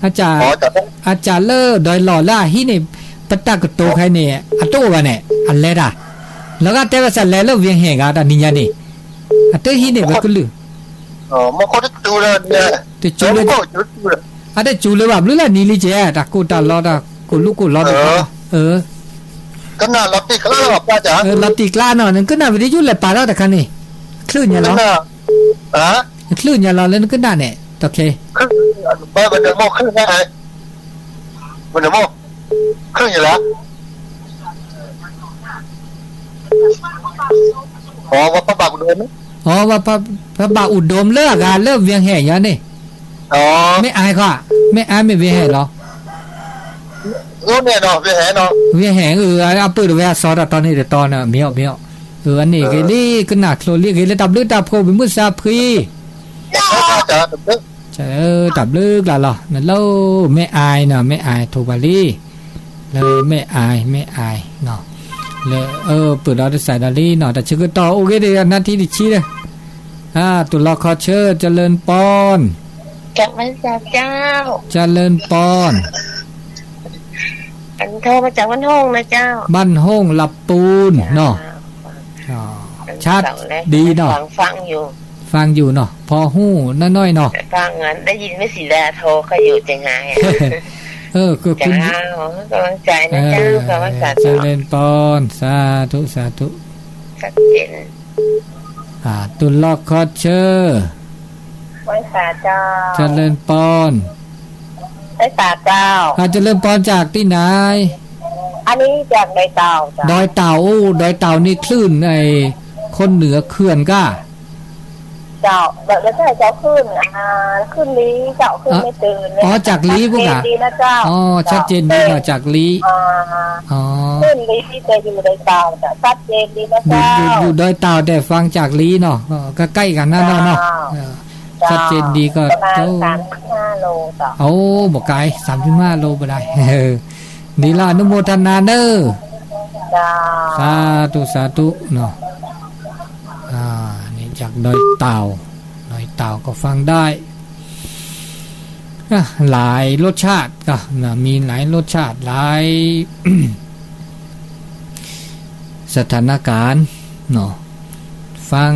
အစၢ်လၢဒွးလီၢ်လၢအဟံးန့ၣ် ပတၢ်ကတိၤခဲအံၤန့ၣ် အတအိၣ်ဘၣ်န့ၣ် အလဲၤတၢ်, လီၤဂာ်တဲဘၣ်စၢ်လဲၤလၢဝ့ၢ်ဟဲၣ်ဂၤတၢ်နံၤညါန့ၣ် အတဟံးန့ၢ်ပကလုၢ် တစူၤလၢ အတစူၤလၢဘၣ်ဘျုးလၢနံၤလံကဲ တၢ်ကိၢ်တၢ်လီတၢ်ကိၢ်လူၤကိၢ်လီတခါ, လီၤတံၢ်ကျါနီၤ နကနၣ်ဝံၤတယုၢ်လဲၤပာ်လီၤတခါန့ၣ်, ချုးညါလီၤ, ချုးညါလီၤလၢနကနၣ်န့ၣ် တခဲ, အီ ဖးဘၣ်အူဒိမ်လၢအဂၤလၢဝ့ၢ်ဟဲၣ်ညါန့ၣ်, မ့ၢ်အါခီ, မ့ၢ်အါမ့ၢ်ဝ့ၢ်ဟဲၣ်လီၤ, ဝ့ၢ်ဟဲၣ်, အပၢၢ်တဝဲအစီၤတၢ်တီန့ၣ်တတီန့ၣ် မ့ၢ်အီၣ်မ့ၢ်အီၣ်, အန့ၣ်ဂ့ၤလံ ကနၣ်ချိလံ ဂ့ၤလၢတၢ်ဘျုးတၢ်ဖှိၣ် ပမုၢ်စၢဖှံ တၢ်ဘျုးကျါလီၤ နလၢ မ့ၢ်အါနီၤ မ့ၢ်အါထိၣ်ပှၤလံ, လၢမ့ၢ်အါ မ့ၢ်အါနီၤ, လၢအပၢၢ်ဒီးတစဲးဒီးလံနီၤ တၢ်ဆၢကတီၢ်အိၣ်ဂ့ၤဒီး နါထံတဆံဒီး, တူၢ်လီၤခီဆၢ เจริญพร เจริญพร บ้านโฮ่ง ลำพูนเนาะ ชัดดีเนาะ ฟังอยู่เนาะ พอฮู้น้อยๆเนาะ ได้ยินไม่สีดาโทรเขาอยู่เชียงราย เออ ขอบคุณ กำลังใจนะเจ้า เจริญพร สาธุ สาธุ ชัดเจน တူၢ်လီၢ်ခီဆၢ เจริญพร เจริญพรจากที่ไหน ดอยเต่า โอ้ ดอยเต่านี่คลื่นไอ้คนเหนือเขื่อนก้า อ๋อ จากลี้พวกอ่ะ อ๋อ ชัดเจนดีเนาะ จากลี้ อ๋อ อยู่ดอยเต่าแต่ฟังจากลี้เนาะ ก็ใกล้กันนั่นเนาะ ชัดเจนดีก็ โอ้ บ่ไกล สามสิบห้าโลบ่ได้ ดีละ อนุโมทนาเนอะ สาธุ สาธุเนาะ อ่า นี่จากดอยเต่า ดอยเต่าก็ฟังได้ อ่ะ หลายรสชาติ ก็นะ มีหลายรสชาติ หลาย สถานการณ์เนาะ ฟัง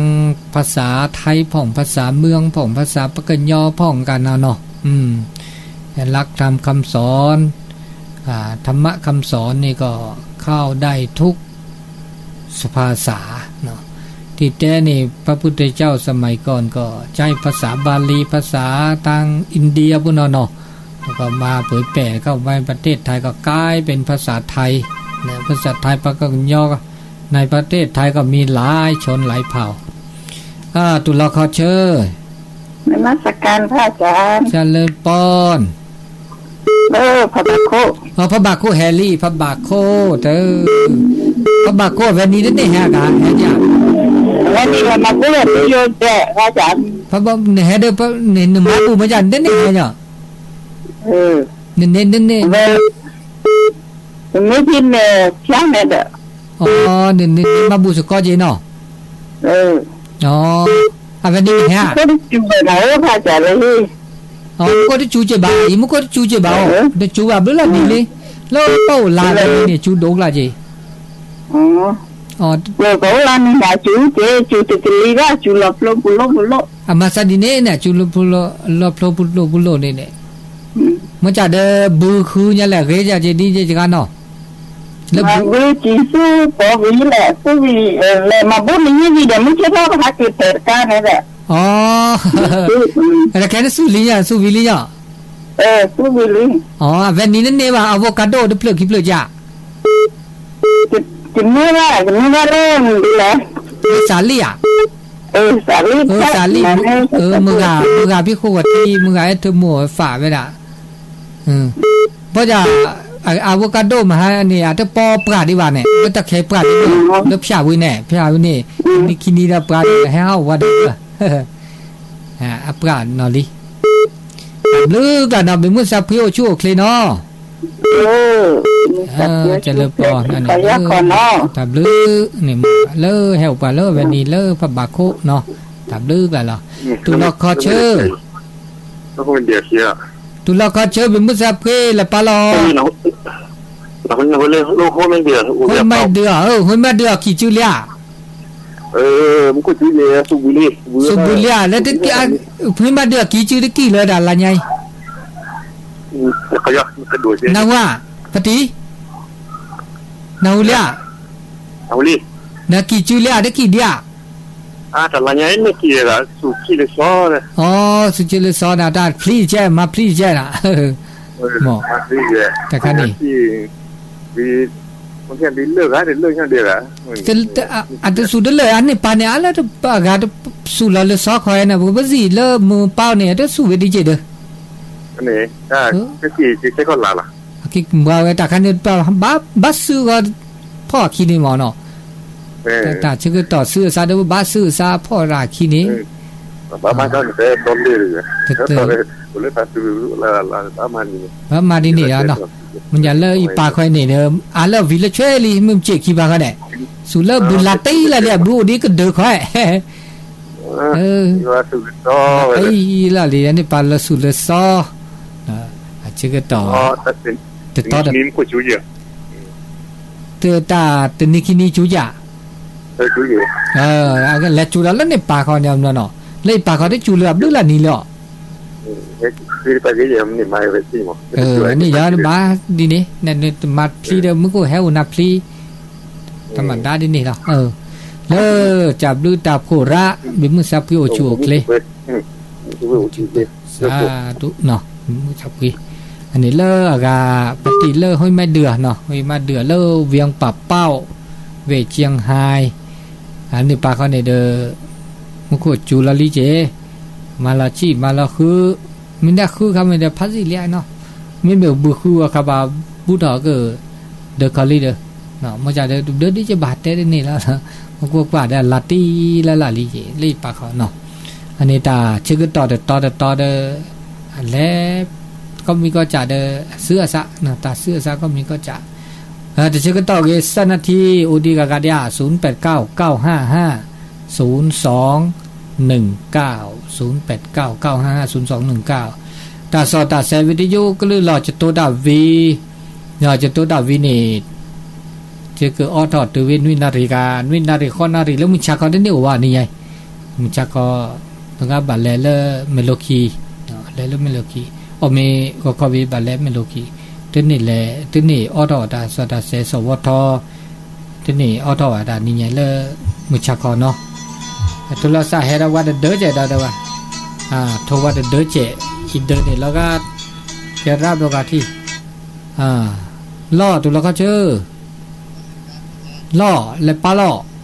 ภาษาไทยพ่อง ภาษาเมืองพ่อง ภาษาปากกยอพ่องกันเอาเนาะ อืม หลักธรรมคำสอน อ่า ธรรมะคำสอนนี่ก็เข้าได้ทุกภาษาเนาะ ที่แท้นี่พระพุทธเจ้าสมัยก่อนก็ใช้ภาษาบาลี ภาษาทางอินเดียพวกนั้นเนาะ แล้วก็มาเผยแผ่เข้ามาในประเทศไทยก็กลายเป็นภาษาไทยนะ ภาษาไทยปรากฏย่อในประเทศไทยก็มีหลายชนหลายเผ่า อ่า ตุลอคอเชอร์ นมัสการพระอาจารย์ เจริญปอน เออ พระบาโค เออ พระบาโคแฮร์รี่ พระบาโค เออ พระบาโค แวะนี้ได้เนี่ยฮะกะ แฮะเนี่ย แวะนี้ละมาพูดเลย ไม่โยนแจก พระอาจารย์ พระบา เนี่ยแฮะเด้อ พระ เนี่ย หนึ่งมาปูมาจากได้เนี่ยฮะเนี่ย เออ เนี่ย เนี่ย เนี่ย เนี่ย เออ မ့ၢ်ဖဲန့ၣ် ဖျါန့ၣ်ဒီး အိ နမၤဘူၣ်စ့ၢ်ကီးက့ၤနီၤ အိ အဝဲန့ၣ်ဟဲ မူခိၣ်တစူၤဘၣ်နီၤ အိ ဖးစးလၢဟ့ၣ် အိ မူခိၣ်တစူၤက့ၤဘၣ် အံၤမူခိၣ်တစူၤက့ၤဘၣ်အိ တစူၤဘၣ်ဘျုးလီၤဒ်လံ လၢပအိၣ်လါန့ၣ် စူၤဒိၣ်ကျါက့ၤ အိ ပအိၣ်လါန့ၣ် စူၤက့ၤ စူၤတကလံၤဘၣ် စူၤလီၤဖျိပူၤလိၣ်ပူၤလိၣ် အမၤစၢ်ဒ်န့ၣ်န့ၣ် စူၤလီၤဖျိပူၤလိၣ်ပူၤလိၣ်န့ၣ်န့ၣ် မ့ၢ်ကဒီး ဘုဃုညါလဲၣ် ဂ့ၤယၤက့ၤဒ်ယဲၢ်စဂၤနီၤ လၢဘု မၤဘုကံၢ်ဆူၣ်ပိာ်ဝံၤလဲၣ် ဆူၣ်ဝံၤ လဲၤမၤဘုန့ၣ်ယံၢ်ဝံၤဒီး မုၢ်ဆ့ၣ်ထီၣ်ပဟးက့ၤဖဲးတကါန့ၣ်ဒီး အိ ခဲန့ၣ်ဆူၣ်လံညါ ဆူၣ်ဝံၤလံညါ ဆူၣ်ဝံၤလံ အိ အဝဲနံၤန့ၣ်န့ၢ်ဘၣ် အဝိကါဒိၣ်တဖျၢၣ်ခံဖျၢၣ်ကၢ် ကန့ၢ်ဘၣ် ကန့ၢ်ဘၣ်လၢမနုၤလဲၣ် စးလံဧါ စးလံ စးလံ မုၢ်ဂၤ မုၢ်ဂၤဖံးဃိၣ်ဂီၤထံ မုၢ်ဂၤအဲၣ်ထၢမိၢ်ဖးဝဲဒၣ် ဘၣ်ဆၣ် အဝိကါဒိၣ်မဟါန့ၣ် အတပီပှၢ်ဒံးဘၣ်န့ၣ် လၢတၢ်ခဲပှၢ်ဒံးဘၣ် လၢဖၠၣ်ဝံၤန့ၣ် ဖၠၣ်ဝံၤန့ၣ် နံၤခံနံၤဒီးပှၢ်ဒီး ဟဲဟးအိၣ်ဝဲဒီး အပှၢ်နီၢ်လံ တၢ်ဘျုးကျါနီၤ ဘၣ်မုၢ်သးဖှံအိၣ်ဆူၣ်အိၣ်ချ့နီၤ ကလၢပီၢ်န့ၣ် တၢ်ဘျုးန့ၣ် လၢဟဲအိၣ်ပှၤလၢအဝဲန့ၣ်လၢဖးဘးခိၣ်နီၤ တၢ်ဘျုးကျါလီၤ တူၢ်လီၤခီဆၢ တူၢ်လီၤခီဆၢ ဘၣ်မုၢ်သးဖှံလၢပၢ်လီၤ ဟိမၤဒုးဧါ ဟိမၤဒုးအကံၢ်စုလံဧါ စူးဘုလံဧါ လၢတကံၢ် ဟိမၤဒုးအကံၢ်စုတကံၢ်လၢတၢ်လါညါအံၤ နၢ်ဟူဧါ ဖတံၢ် နၢ်ဟူလံဧါ နကံၢ်စုလံဧါ တကံၢ်ဒံးဧါ တၢ်လါညါအံၤ အိ စူးကံၢ်လၢစီၤနၤ တၢ်ဖျံးကဲ မၤဖျံးကဲနၤ တၢ်ခါန့ၣ် လၢဂၤ အတစူးတလၢာ် အန့ၣ်ပၢ်န့ၣ် အလၢအဂၤတစူးလီၤလၢစီၤခီဟဲန့ၣ် ပကဘၣ်စံးလၢမုၢ်ပၢ်န့ၣ် အတစူးဝဲဒ်က့ၤဒီး ကမၤဝဲတၢ်ခါန့ၣ် ဘၣ်စုဂီၤဖီၣ်အခံန့ၣ်မ့ၢ်နီၤ တၢ်ဆၢကတီၢ်ဆူအစးဒီး ဘၣ်စုအစးဖီၣ်တၢ်အခံန့ၣ် ဘၣ်မၤဒ်န့ၣ်ဧါနီၤ မ့ၢ်ညါလၢအံၤပၢ်ခီန့ၣ်ဒီး အလၢအဝံၤလၢဆွဲလံ မ့ၢ်မ့ၢ်စ့ၢ်ခံပၢ်ခီန့ၣ် စူးလၢဘုလးတံၢ်လၢလံ အဘုအိၣ်ဒ်ကဒၢခီ လၢလံ န့ၣ်ပၢ်လၢစူးလၢစီၤ အဆၢကတီၢ် တတီ တၢ်တနံၤခံနံၤစူးယၤ လဲၤစူးဒီးလၢန့ၣ်ပၢ်ခီန့ၣ်နီၤ လၢအံၤပၢ်ခီတစူးလၢအဘျုးလၢနံၤလီၤ န့ၣ်ယၤဘၣ်ဒ်န့ၣ် နမၤဖျံဒီးမုၢ်ကအိၣ်ဟဲအိၣ်နၤဖျံ တၢ်မၤဒါဒ်န့ၣ်လီၤ လၢတၢ်ဘျုးတၢ်ဖှိၣ်ရၣ် ဘၣ်မုၢ်သးဖှံအိၣ်ဆူၣ်အိၣ်ချ့ စးဒူ ဘၣ်မုၢ်သးဖှံ အန့ၣ်လၢအဂၤ ပတံၢ်လၢဟိမၤဒုးနီၤ ဟိမၤဒုးလၢ ဝံပၢ်ပီၣ် ဝ့ၢ်ကၠ့ဟါ အန့ၣ်ပၢ်ခီန့ၣ်ဒီး မူခိၣ်စူၤလီၤလံက့ၤ မၤလီၤဆံၣ်မၤလီၤဃု မ့ၢ်ဒၣ်ဃုခါမ့ၢ်ဒီးဖးစံၣ်လံနီၤ မ့မ့ၢ်ဘုဃုအီၤခါဘၣ် ဘူးထီၣ်က့ၤ ဒၢးခီလံဒီး မ့ၢ်ကဒီး ဒၢးဒ်ကဘၣ်တဲတန့ၢ်လီၤ မ့ၢ်ကွၢ်ကွၢ်ဒီးလၤတံၢ်လၢ်လၢ်လံက့ၤ လၢအံၤပၢ်ခီနီၤ အန့ၣ်တၢ်ဆၢကတီၢ်တတီတတီဒီး အလဲၤ ကီၢ်မံၤကီၢ်စဲၣ်ဒီး အစုအစး တၢ်စုအစးကီၢ်မံၤကီၢ်စဲၣ် တဆၢကတီၢ်ဂ့ၤ သၢနၣ်ထံ အိၣ်ဒံးဂၤဂၤဒံး ศูนย์แปดเก้า เก้าห้าห้า ศูนย์สองหนึ่งเก้า ศูนย์แปดเก้า เก้าห้าห้า ศูนย์สองหนึ่งเก้า တၢ်စီၣ်တၢ်ဆဲး ဝံၤတယိကလုၢ်လီၤ ကတိၤတၢ်ဝံၤ ကတိၤတၢ်ဝံၤန့ၣ် ယကအိးထီၣ်တုၤဝံၤ နွံနၣ်ရံၣ်ဂၤ နွံနၣ်ရံၣ် ဃိးနၣ်ရံၣ် လၢမုၢ်ဆါခီတန့ၢ်အိၣ်ဘၣ်န့ၣ်ယါ မုၢ်ဆါခီ တဂၤဘၣ်လဲၤလၢမဲၢ်လိၤခံ လဲၤလၢမဲၢ်လိၤခံ အီၣ်မ့ၤဂီၤခီဝံၤဘၣ်လဲၤမဲၢ်လိၤခံ တန့ၢ်လဲၤ တန့ၢ်အိးထီၣ်တၢ်စီၣ်တၢ်ဆဲးစီၣ်ဝီထီ တန့ၢ်အိးထီၣ်ဘၣ်တၢ်နံၤညါလၢ မုၢ်ဆါခီနီၤ ထူလီၤစးဟဲဒီးဝါတဒၢကဲးဒီးတဲဝဲ, ထူဝါတဒၢကဲး, အံၤဒၢန့ၣ်လီၤဂာ်, ကဲရၣ်ဘျီဂၤထံၣ်, လီၢ် ထူလီၤခီၣ်ဆၢ, လီၢ် လဲၤပာ်လီၤ